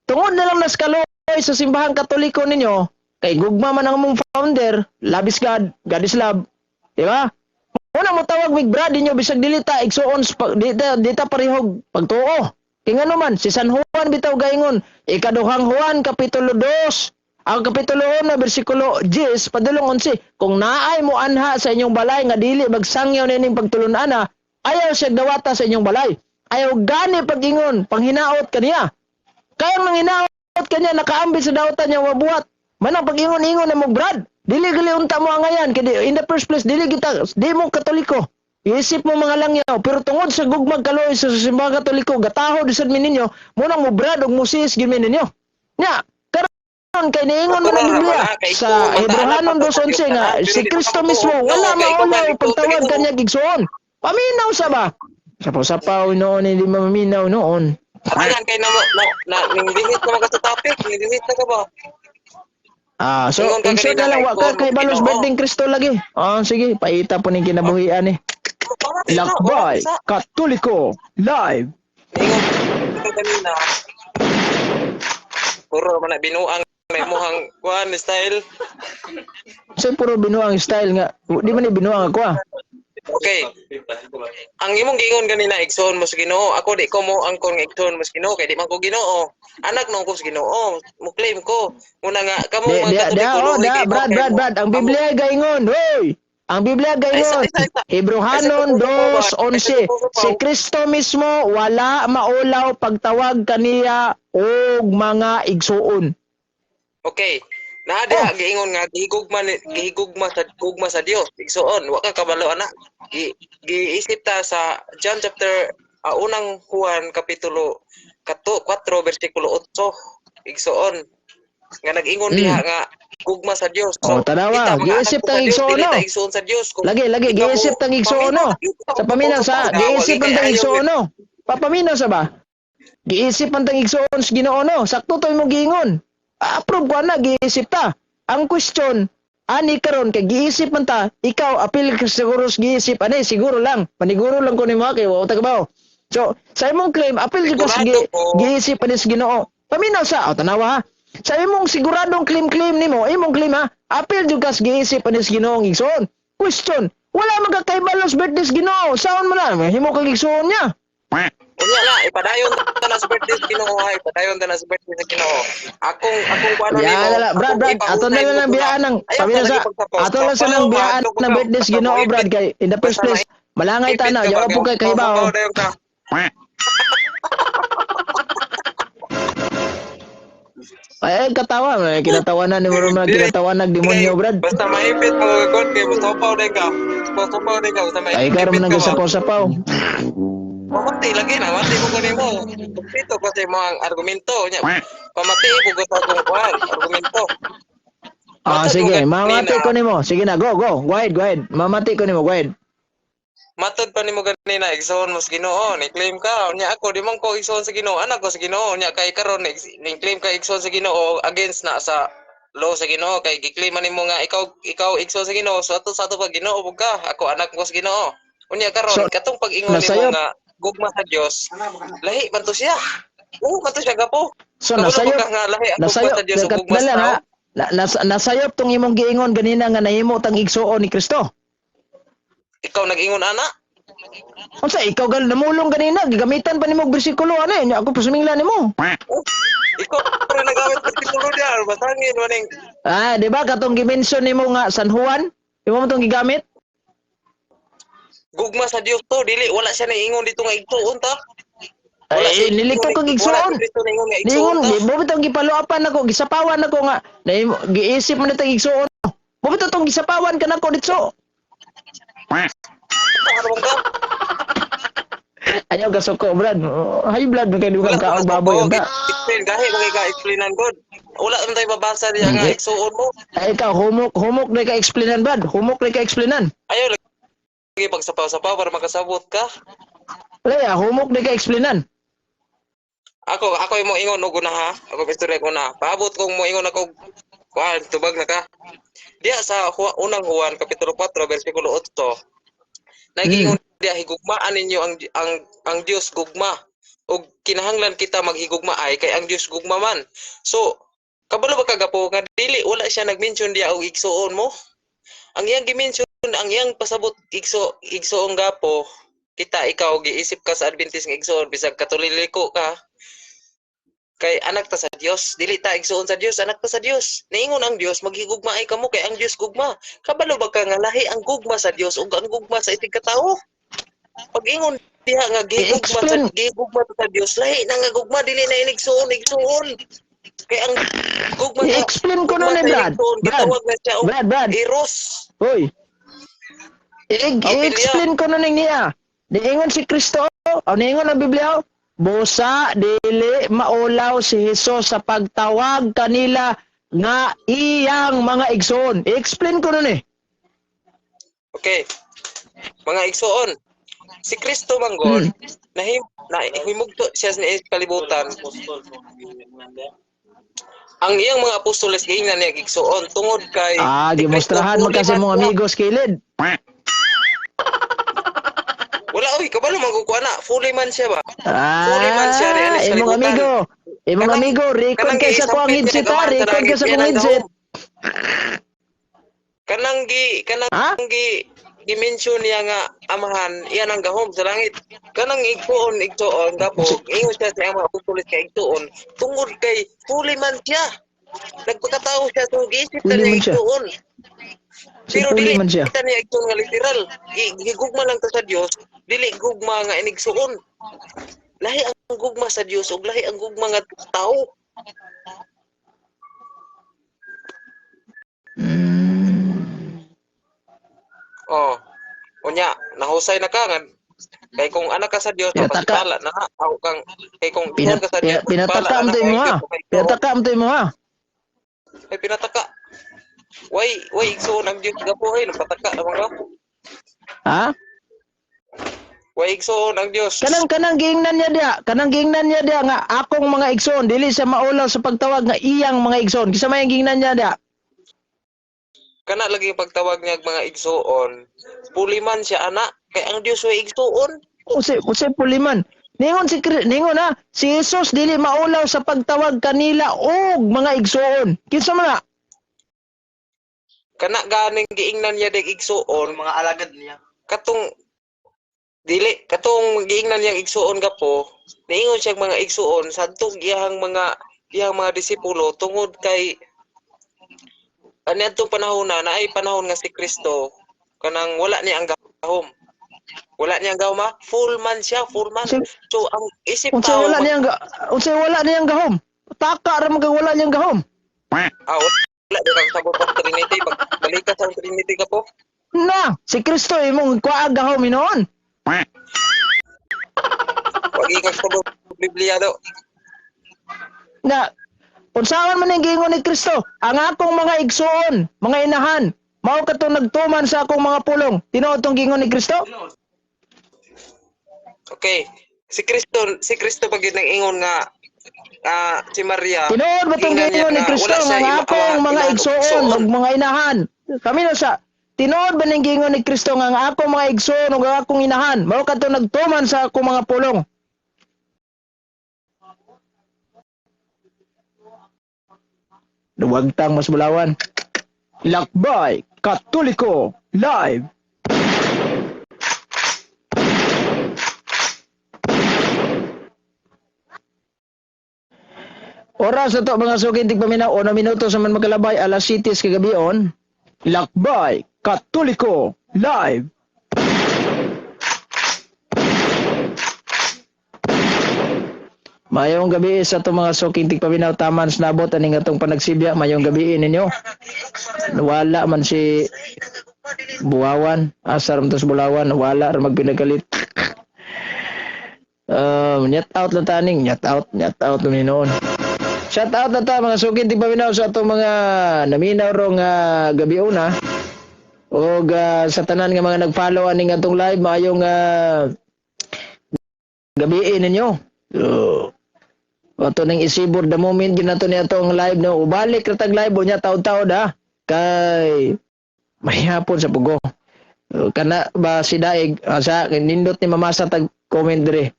Speaker 1: Tungod na lang naskaloy sa simbahang Katoliko ninyo, kay gugma man ang mong founder, love is God, God is love. Di ba? Una mo tawag mig brad ninyo bisag dili ta igsuon di ta parehog pagtuo. Kay ngano man si San Juan bitaw gaingon, ikaduhang Juan kapitulo 2, ang kapitulo 1 bersikulo 10 padulong 11, kung naay mo anha sa inyong balay nga dili magsangyaw nining pagtulun-ana, ayaw siya dawata sa inyong balay. Ayaw gani pag-ingon, panghinaot kaniya. Kaya ang nanginaot kanya nakaambit sa dawatan niya mabuhat. Manang pag-ingon-ingon na mo brad. Dili gali unta mo angayan kay in the first place dili kita di mo Katoliko. Isip mo mga langyaw pero tungod sa gugmag kaloy sa simbahang Katoliko gataho di sad mi ninyo mo nang mo brad og musis gyud mi ninyo. Nya karon kay niingon man ang Biblia sa Hebrehanon 2:11 nga si Kristo mismo wala maulaw pagtawag kanya gigsuon. Paminaw sa ba? Sapaw-sapaw noon hindi maminaw noon.
Speaker 2: Ayan kay na mo na, na ning limit na ka sa topic, ning limit na ka ba?
Speaker 1: Ah, so
Speaker 2: Ingon ka
Speaker 1: in short
Speaker 2: kanina
Speaker 1: na lang
Speaker 2: kay
Speaker 1: wa ka
Speaker 2: Paul,
Speaker 1: kay balos
Speaker 2: Ginoo.
Speaker 1: birthday Kristo lagi. Ah, sige, paita po ning kinabuhian eh. Lakbay Katoliko live.
Speaker 2: Ningon ka kanina. Puro man na binuang na imuhang kuan style.
Speaker 1: So puro binuang style nga. Di man ni binuang ako ah.
Speaker 2: Okay. Ang imong giingon kanina igsoon mo sa Ginoo. Ako di ko mo angkon nga igsoon mo sa Ginoo kay di man ko Ginoo. Anak no ko sa Ginoo. Mo claim ko. Muna nga kamo
Speaker 1: Di
Speaker 2: mga
Speaker 1: di di
Speaker 2: Katoliko
Speaker 1: oh,
Speaker 2: luoy
Speaker 1: da,
Speaker 2: kay mo,
Speaker 1: Brad,
Speaker 2: kay
Speaker 1: Brad,
Speaker 2: mo.
Speaker 1: Brad. Ang Biblia gaingon, hoy. Ang Biblia gaingon.
Speaker 2: Ay, isa, isa, isa.
Speaker 1: Hebrehanon
Speaker 2: Ay, sa
Speaker 1: 2:11. Si Kristo mismo wala maulaw pagtawag kaniya og mga igsuon.
Speaker 2: Okay. Naa diha giingon nga gihigugma sa gugma sa Dios. Igsuon, wa ka kabalo ana. Giisip ta sa John chapter unang Juan kapitulo 4 bersikulo 8. Igsuon nga nag-ingon diha nga gugma sa Dios.
Speaker 1: Oh, tanawa,
Speaker 2: kita, mga
Speaker 1: giisip
Speaker 2: anak
Speaker 1: tang
Speaker 2: sa Dios,
Speaker 1: igsuon,
Speaker 2: dili
Speaker 1: no?
Speaker 2: ta igsuon sa Dios. Kung
Speaker 1: Lagi, lagi,
Speaker 2: ikaw
Speaker 1: giisip tang igsuon, no? Sa paminaw sa, giisip ang tang igsuon, no? Papaminaw sa ba? Giisip ang tang igsuon sa Ginoo, no? Sakto to imong giingon. Approve ko na, giisip ta. Ang question, ani karon kay giisip man ta, ikaw apil ka siguro sa giisip ani siguro lang, paniguro lang ko nimo kay wa ta kabaw. So, sa imong claim, apil ka sa
Speaker 2: Sigurado ko.
Speaker 1: giisip ani sa Ginoo. Paminaw sa, o tanawa ha. Sa imong siguradong claim-claim nimo, imong claim ha, apil jud ka sa giisip ani sa Ginoo ang igsuon. Question, wala magkakaibalo sa birthday sa Ginoo. Saon mo na, himo kag igsuon niya.
Speaker 2: Unya na, ipadayon ta na sa birthday sa Ginoo ha, ipadayon ta na sa birthday sa Ginoo. Akong kuano
Speaker 1: Ya,
Speaker 2: nimo.
Speaker 1: na lang, Brad,
Speaker 2: akong
Speaker 1: Brad, ato na
Speaker 2: ipahunay
Speaker 1: lang
Speaker 2: mo
Speaker 1: ang biyaan ng,
Speaker 2: Ayaw
Speaker 1: sabi
Speaker 2: ka
Speaker 1: na sa,
Speaker 2: lagi pagtapos.
Speaker 1: ato lang sa
Speaker 2: Papaw,
Speaker 1: nang biyaan
Speaker 2: mahadlok
Speaker 1: ng
Speaker 2: ka.
Speaker 1: birthday sa
Speaker 2: Basta
Speaker 1: Ginoo,
Speaker 2: moipit.
Speaker 1: Brad, kay in the first
Speaker 2: Basta
Speaker 1: place, malangay ta
Speaker 2: maipit
Speaker 1: na,
Speaker 2: ka
Speaker 1: yawa
Speaker 2: ba,
Speaker 1: po kay kahibaw.
Speaker 2: Mapapaw dayon ka.
Speaker 1: Ay, ay, katawa, may kinatawanan ni mo mga
Speaker 2: Dili.
Speaker 1: kinatawanan demonyo, Brad.
Speaker 2: Basta maipit mo gud kay motopaw dayon ka. Motopaw dayon ka basta maipit.
Speaker 1: Ay, karon man
Speaker 2: ka ba?
Speaker 1: sapaw-sapaw.
Speaker 2: Pamati lagi na, mati ko kanimo. Dito kasi mo ang argumento nya. Pamati ko sa akong kuan, argumento.
Speaker 1: Ah,
Speaker 2: Matod mo
Speaker 1: sige,
Speaker 2: ganina.
Speaker 1: mamati ko nimo. Sige na, go, go. Go ahead, go ahead. Mamati ko nimo, go ahead.
Speaker 2: Matod pa nimo ganina igsoon mo sa Ginoo, ni claim ka. Unya ako di man ko igsoon sa Ginoo, anak ko sa Ginoo. Unya kay karon ni claim ka igsoon sa Ginoo against na sa law sa Ginoo kay gi-claim man nimo nga ikaw igsoon sa Ginoo. So ato sa ato pag Ginoo pud ka, ako anak ko sa Ginoo. Unya karon
Speaker 1: So,
Speaker 2: katong pag-ingon nimo
Speaker 1: nasayop.
Speaker 2: nga gugma sa Dios, lahi man to siya. Oo, man to siya gapo.
Speaker 1: So,
Speaker 2: Kabalo
Speaker 1: nasayop,
Speaker 2: ba ka nga lahi ang gugma
Speaker 1: nasayop,
Speaker 2: sa Dios ug gugma sa
Speaker 1: dala
Speaker 2: tao?
Speaker 1: ha. Nasayop tong imong giingon ganina nga nahimo tang igsuon ni Kristo.
Speaker 2: Ikaw nag-ingon ana?
Speaker 1: Unsa ikaw gal namulong ganina, gigamitan pa nimo og bersikulo ani, nya ako pasumingla nimo.
Speaker 2: Oh, ikaw rin nagamit bersikulo diya, basangin maning
Speaker 1: Ah, di ba katong gi-mention nimo nga San Juan? Imo mo tong gigamit?
Speaker 2: Gugma sa Dios to, dili wala siya naingon dito nga igsuon ta.
Speaker 1: Ay,
Speaker 2: siya
Speaker 1: nilikto
Speaker 2: naingon-
Speaker 1: kag
Speaker 2: wala
Speaker 1: igsuon.
Speaker 2: si Kristo naingon nga igsuon
Speaker 1: Niingon,
Speaker 2: ta.
Speaker 1: di mo bitong gipaluapan ako, gisapawan ako nga nahimo giisip mo nitang igsuon. Mo bitaw tong gisapawan ka nako ditso.
Speaker 2: Ano bang ka?
Speaker 1: Ayaw gasuko, Brad. Oh, high blood man kay dugang
Speaker 2: Wala
Speaker 1: kaog
Speaker 2: ka
Speaker 1: baboy
Speaker 2: oh,
Speaker 1: unta.
Speaker 2: Explain gahi mga ka explainan god. Wala man tayo mabasa diya nga
Speaker 1: Hindi.
Speaker 2: igsuon mo.
Speaker 1: Ay, ikaw humok humok na ka explainan, Brad. Humok na ka explainan.
Speaker 2: Ayaw lagi pagsapaw-sapaw para makasabot ka.
Speaker 1: Wala ya, humok di ka explainan.
Speaker 2: Ako yung mo ingon og una ha. Ako istorya ko na. Paabot kong mo ingon ako, kuan, tubag na ka. Diya sa unang Juan kapitulo 4 bersikulo 8. Nagingon diya, higugmaan ninyo ang Dios gugma. Ug kinahanglan kita maghigugma ay kay ang Dios gugma man. So, kabalo ba kagapo nga dili wala siya nag-mention diya og igsuon mo? Ang iyang gi-mention, ang iyang pasabot igsuong gapo, kita ikaw giisip ka sa Adventist nga igsuon bisag Katoliko ka, kay anak ta sa Dios, dili ta igsuon sa Dios, anak ta sa Dios. Niingon ang Dios, maghigugma ay kamo kay ang Dios gugma. Kabalo ba ka nga lahi ang gugma sa Dios ug ang gugma sa itig katawo? Pag ingon diha nga gigugma sa
Speaker 1: I-explain.
Speaker 2: gigugma ta sa Dios, lahi na nga gugma, dili na inigsuon igsuon. Kay ang gugma sa
Speaker 1: I-explain ko
Speaker 2: gugma
Speaker 1: nun eh,
Speaker 2: sa
Speaker 1: Brad.
Speaker 2: igsuon,
Speaker 1: Brad,
Speaker 2: gitawag na siya og
Speaker 1: Brad, Brad.
Speaker 2: eros.
Speaker 1: Hoy.
Speaker 2: Okay,
Speaker 1: I-explain ko nun niya. Niingon si Kristo, o niingon ang Biblia, busa dili maulaw si Jesus sa pagtawag kanila nga iyang mga igsoon. I-explain ko nun eh.
Speaker 2: Okay. Mga igsuon, si Kristo manggod, nahim nahimugto siya sa kalibutan. Ang iyang mga apostoles giingnan niya igsuon tungod kay
Speaker 1: Ah,
Speaker 2: si Kristo
Speaker 1: gimustrahan mo kasi
Speaker 2: man
Speaker 1: mong
Speaker 2: siya.
Speaker 1: amigos kilid.
Speaker 2: Wala oy, kabalo man ko na, fully man siya ba? Fully man siya
Speaker 1: Ah,
Speaker 2: riyan sa
Speaker 1: imong
Speaker 2: kalibutan.
Speaker 1: amigo. Imong amigo, record
Speaker 2: Kanang
Speaker 1: kay sa kuang
Speaker 2: gisampit niya
Speaker 1: headset ha,
Speaker 2: nagaman sa
Speaker 1: record kay
Speaker 2: langit,
Speaker 1: sa
Speaker 2: yan
Speaker 1: kuang
Speaker 2: ang
Speaker 1: headset.
Speaker 2: gahom. Kanang gi kanang
Speaker 1: Ha?
Speaker 2: gi gi-mention niya nga amahan, iyan ang gahom sa langit. Kanang igsuon, igsuon gapo, ingon siya sa iyang mga apostoles nga igsuon tungod kay fully man siya. Nagpakatao siya, so giisip ta
Speaker 1: Fully
Speaker 2: niya
Speaker 1: man siya.
Speaker 2: igsuon.
Speaker 1: Si
Speaker 2: Pero
Speaker 1: fully
Speaker 2: dili
Speaker 1: man siya.
Speaker 2: kita niya igsuon nga literal. Gigugma lang ta sa Dios, dili gugma nga inigsuon. Lahi ang gugma sa Dios ug lahi ang gugma nga tao. Oh. Unya, nahusay na ka nga kay kung anak ka sa Dios,
Speaker 1: Pinataka.
Speaker 2: mapasipala na na. Aw kang kay kung igsoon ka sa Dios,
Speaker 1: Pinataka
Speaker 2: mapasipala
Speaker 1: mo
Speaker 2: na
Speaker 1: to
Speaker 2: kay
Speaker 1: imo ha.
Speaker 2: Dios, kay igsoon.
Speaker 1: Pinataka mo to imo ha.
Speaker 2: Ay pinataka. Way igsoon ang Dios gapuhay, nagpataka naman ka.
Speaker 1: Ha?
Speaker 2: Way igsoon ang Dios.
Speaker 1: Kanang giingnan niya diya, kanang giingnan niya diya nga akong mga igsoon dili siya maulaw sa pagtawag nga iyang mga igsoon. Kinsa may giingnan niya diya?
Speaker 2: Kana lagi yung pagtawag niya og mga igsoon. Puliman siya ana kay ang Dios way igsoon.
Speaker 1: Unsay puliman. Ningon si ningon ha, si Jesus dili maulaw sa pagtawag kanila og mga igsoon. Kinsa man na?
Speaker 2: Kana ganing giingnan niya dig igsoon,
Speaker 3: Mga alagad niya.
Speaker 2: Katong dili katong giingnan niyang igsuon gapo, niingon siya mga igsuon sadtong iyang mga disipulo tungod kay kaniadtong panahon na naay panahon nga si Kristo kanang wala niya ang gahom, wala niya ang gahom ha? Full man siya, full man. So ang isip
Speaker 1: Unsay
Speaker 2: tao
Speaker 1: wala niyang unsay wala niyang gahom? Taka ra man kag wala niyang gahom.
Speaker 2: Ah, wala di ka sabot sa Trinity, pag balik ka sa Trinity ka po.
Speaker 1: Na, si Kristo imong kuha gahom hinuon.
Speaker 2: Wag ikaw sabot Biblia do.
Speaker 1: Na unsaon man ning giingon ni Kristo, ang akong mga igsuon, mga inahan, mao katong nagtuman sa akong mga pulong. Tinuod tong giingon ni Kristo?
Speaker 2: Okay, si Kristo pag yun nag-ingon nga si Maria.
Speaker 1: Tinuod ba tong
Speaker 2: Giingnan niya
Speaker 1: giingon ni
Speaker 2: nga
Speaker 1: Kristo
Speaker 2: wala
Speaker 1: nga
Speaker 2: siya
Speaker 1: ang akong mga
Speaker 2: inahan og
Speaker 1: igsuon
Speaker 2: igsuon.
Speaker 1: ug mga inahan? Kami na sa tinuod ba ning giingon ni Kristo nga ang akong mga igsuon ug ang akong inahan, mao katong nagtuman sa akong mga pulong? Duwagtang mas bulawan. Lakbay Katoliko Live. Oras na to mga sukin tigpaminaw, 1 minuto sa man magkalabay alas 7 kagabion. Lakbay Katoliko Live. Mayong gabi sa itong mga suking tigpaminaw, taman snabot aning atong panagsibya. Mayong gabi ninyo. Wala man si Buwawan, asar man to sa Bulawan, wala ra magpinagalit. Net out lang taning, net out naman noon. Shout out na ta mga suking tigpaminaw sa atong mga naminaw rong gabi una. Og sa tanan nga mga nag-follow aning atong live, maayong Gabi ninyo. So, ato ning isibor the moment ginato niya atong live, no. Ubalik ra tag live niya taud-taud ha. Kay mahihapon sa pugo. Kana ba si Daig sa nindot ni mamasa tag comment dire.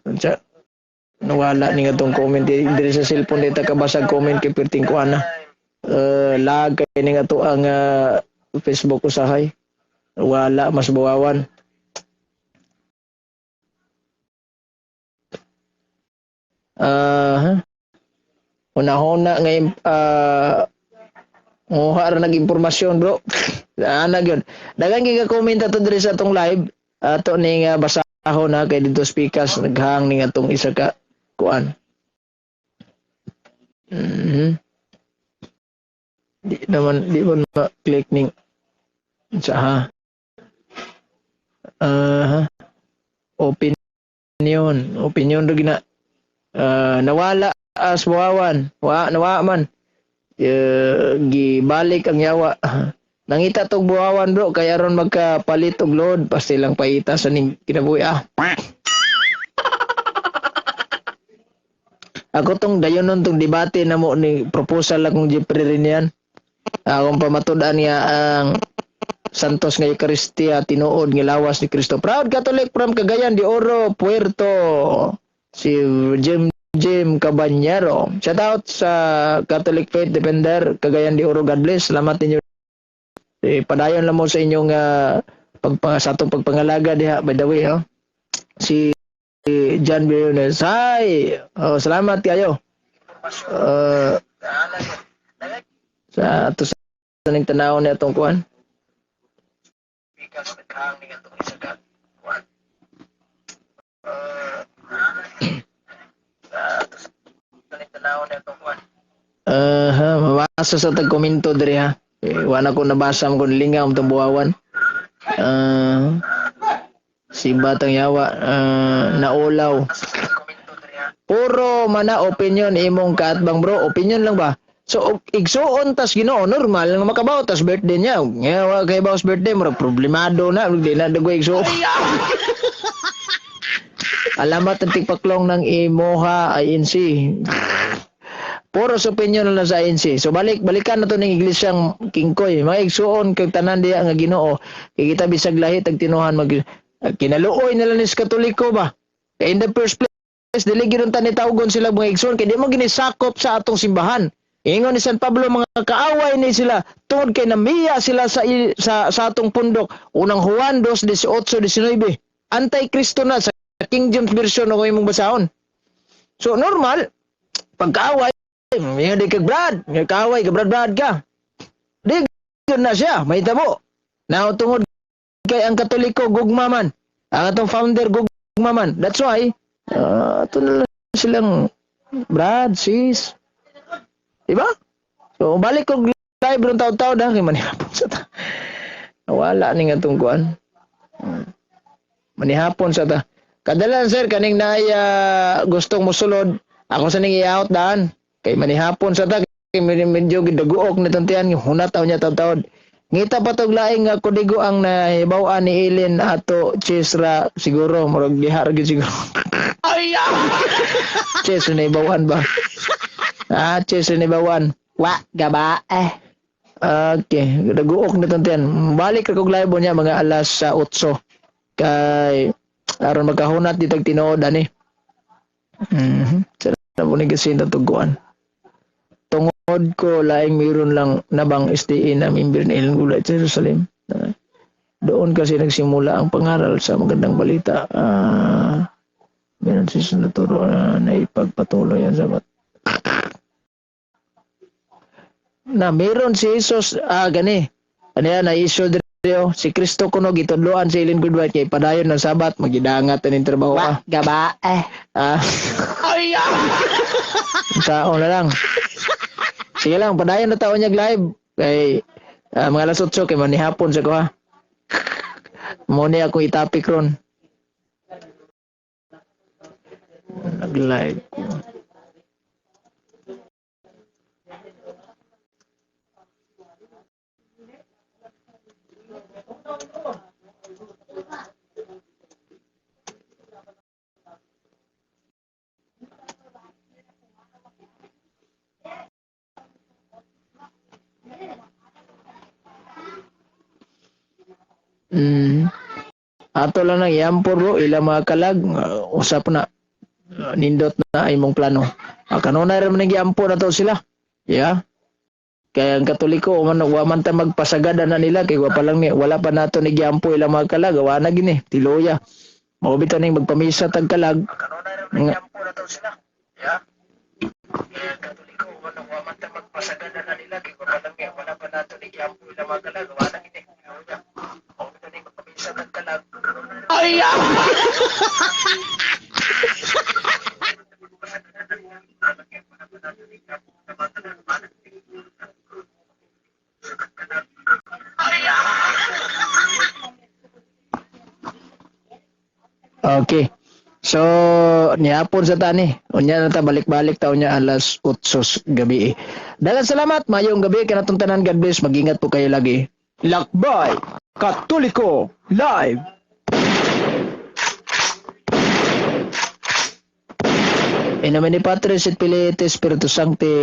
Speaker 1: Unsa nawala ni nga tong comment diri sa cellphone, dita kabasag comment kay perting kuan na. Lag kay ni nga to ang Facebook usahay. Wala mas buwawan. Ah, una-una nga nguha ra nag impormasyon, bro. Ana gyud. Daghan kay ka comment ato diri sa atong live. Ato ning basahon na kay dito speakers naghang ning atong isa ka kuan. Di naman di man ma-click ning sa ha. Ah, opinion, opinion ra gina. Nawala as buwawan, wa nawa man. Gibalik ang yawa. Nangita tog buwawan, bro, kay aron magkapalit og load, pasti lang paita sa ning kinabuhi ah. Ako tong dayonon tong debate na mo ni proposal akong Jeffrey rin yan. Akong pamatud-an niya ang Santos nga Eucharistia tinuod nga lawas ni Kristo. Proud Catholic from Cagayan de Oro, Puerto. Si Jim Jim Caballero. Shout out sa Catholic Faith Defender Cagayan de Oro. God bless. Salamat ninyo. Eh, padayon lang mo sa inyong sa atong pagpangalaga diha, by the way, oh. Si John Briones. Hi. Oh, salamat kayo. Sa ato sa ning tanaw ni atong kuan. Ha, mabasa sa tag komento diri ha. Eh, wala ko nabasa mo kung lingaw itong buwawan. Si Batang Yawa, naulaw. Puro mana opinion imong kaatbang, bro. Opinion lang ba? So igsuon tas Ginoo, normal nga makabaw tas birthday niya. Nga wa kay baw birthday, murag problemado na, di na dagoy igsuon. Alamat ang tigpaklong ng imoha INC. Puro sa opinion na lang sa INC. So balik balikan na to ning iglesyang Kingkoy. Mga igsuon kag tanan diha nga Ginoo. Kay kita bisag lahi tag tinuhan mag kinaluoy nila ni sa Katoliko ba. Kay in the first place dili gyud ta ni tawgon sila mga igsuon kay di mo ginisakop sa atong simbahan. Ingon ni San Pablo, mga kaaway ni sila tungod kay namiya sila sa atong pundok. Unang Juan 2:18-19. Anti-Kristo na sa King James Version ako imong basahon. So normal pagkaaway, may di kag brad, may kaaway ka brad brad ka. Di gyud na siya, may tabo. Now tungod kay ang Katoliko gugma man. Ang atong founder gugma man. That's why ato na lang silang brad, sis. Diba? So balik og live ron taw-taw na kay manihapon sa ta. Nawala ni nga tong kuan. Manihapon sa ta. Kadalan sir kaning naay gustong mosulod, ako sa ning i-out daan. Kay manihapon sa ta kay medyo gidaguok ni tuntian hunat taw niya taw-tawod. Ngita pa tog laing nga kodigo ang nahibaw-an ni Ellen ato Chesra siguro murag diha ra gyud siguro. Ay! Chess nahibaw-an ba? Ah, Chess nahibaw-an.
Speaker 4: Wa gaba eh.
Speaker 1: Okay, daguok na tuntian. Balik ra kog live niya mga alas sa 8. Kay aron magkahunat di tag tinuod ani. Sa mo ni kasi tuguan. Tungod ko laing meron lang nabang SDA na member ni Ellen Gulay sa Jerusalem. Doon kasi nagsimula ang pangaral sa magandang balita. Meron siya naturo na ipagpatuloy ang sabat. Na meron si Jesus gani. Ano yan, na issue diri oh. Si Kristo kuno gitudloan si Ellen Goodwhite kay padayon ng Sabat magidangat aning trabaho
Speaker 4: Wa
Speaker 1: ah.
Speaker 4: gaba eh.
Speaker 1: Ah. Tao na lang. Sige lang, padayon na tao niya live. Kay mga alas 8 kay manihapon sa ko ha. Mo ni akong itapik ron. Nag-live ko. Ato lang nang iampo, bro, ila mga kalag, usap na. Nindot na imong plano. Kanunay ra man ning giampo na to sila. Yeah. Kaya ang Katoliko man wa man ta magpasagada na nila kay wa pa lang ni wala pa nato ni giampo ilang mga kalag, wa na gini, tiloya. Mao bitaw ning magpamisa tag kalag. Kanunay ra man ning giampo na to sila. Yeah. Kaya ang Katoliko man wa man ta magpasagada na nila kay wa pa lang ni wala pa nato ni giampo ilang mga kalag, wa na gini, tiloya. Mao bitaw ning magpamisa tag kalag. Okay. So, nihapon sa tani. Unya na ta balik-balik ta unya alas 8 gabi. Daghang salamat, mayong gabi kanatong tanan. God bless. Mag-ingat po kayo lagi. Lakbay Katoliko Live. In nomine Patris et Filii et Spiritus Sancti.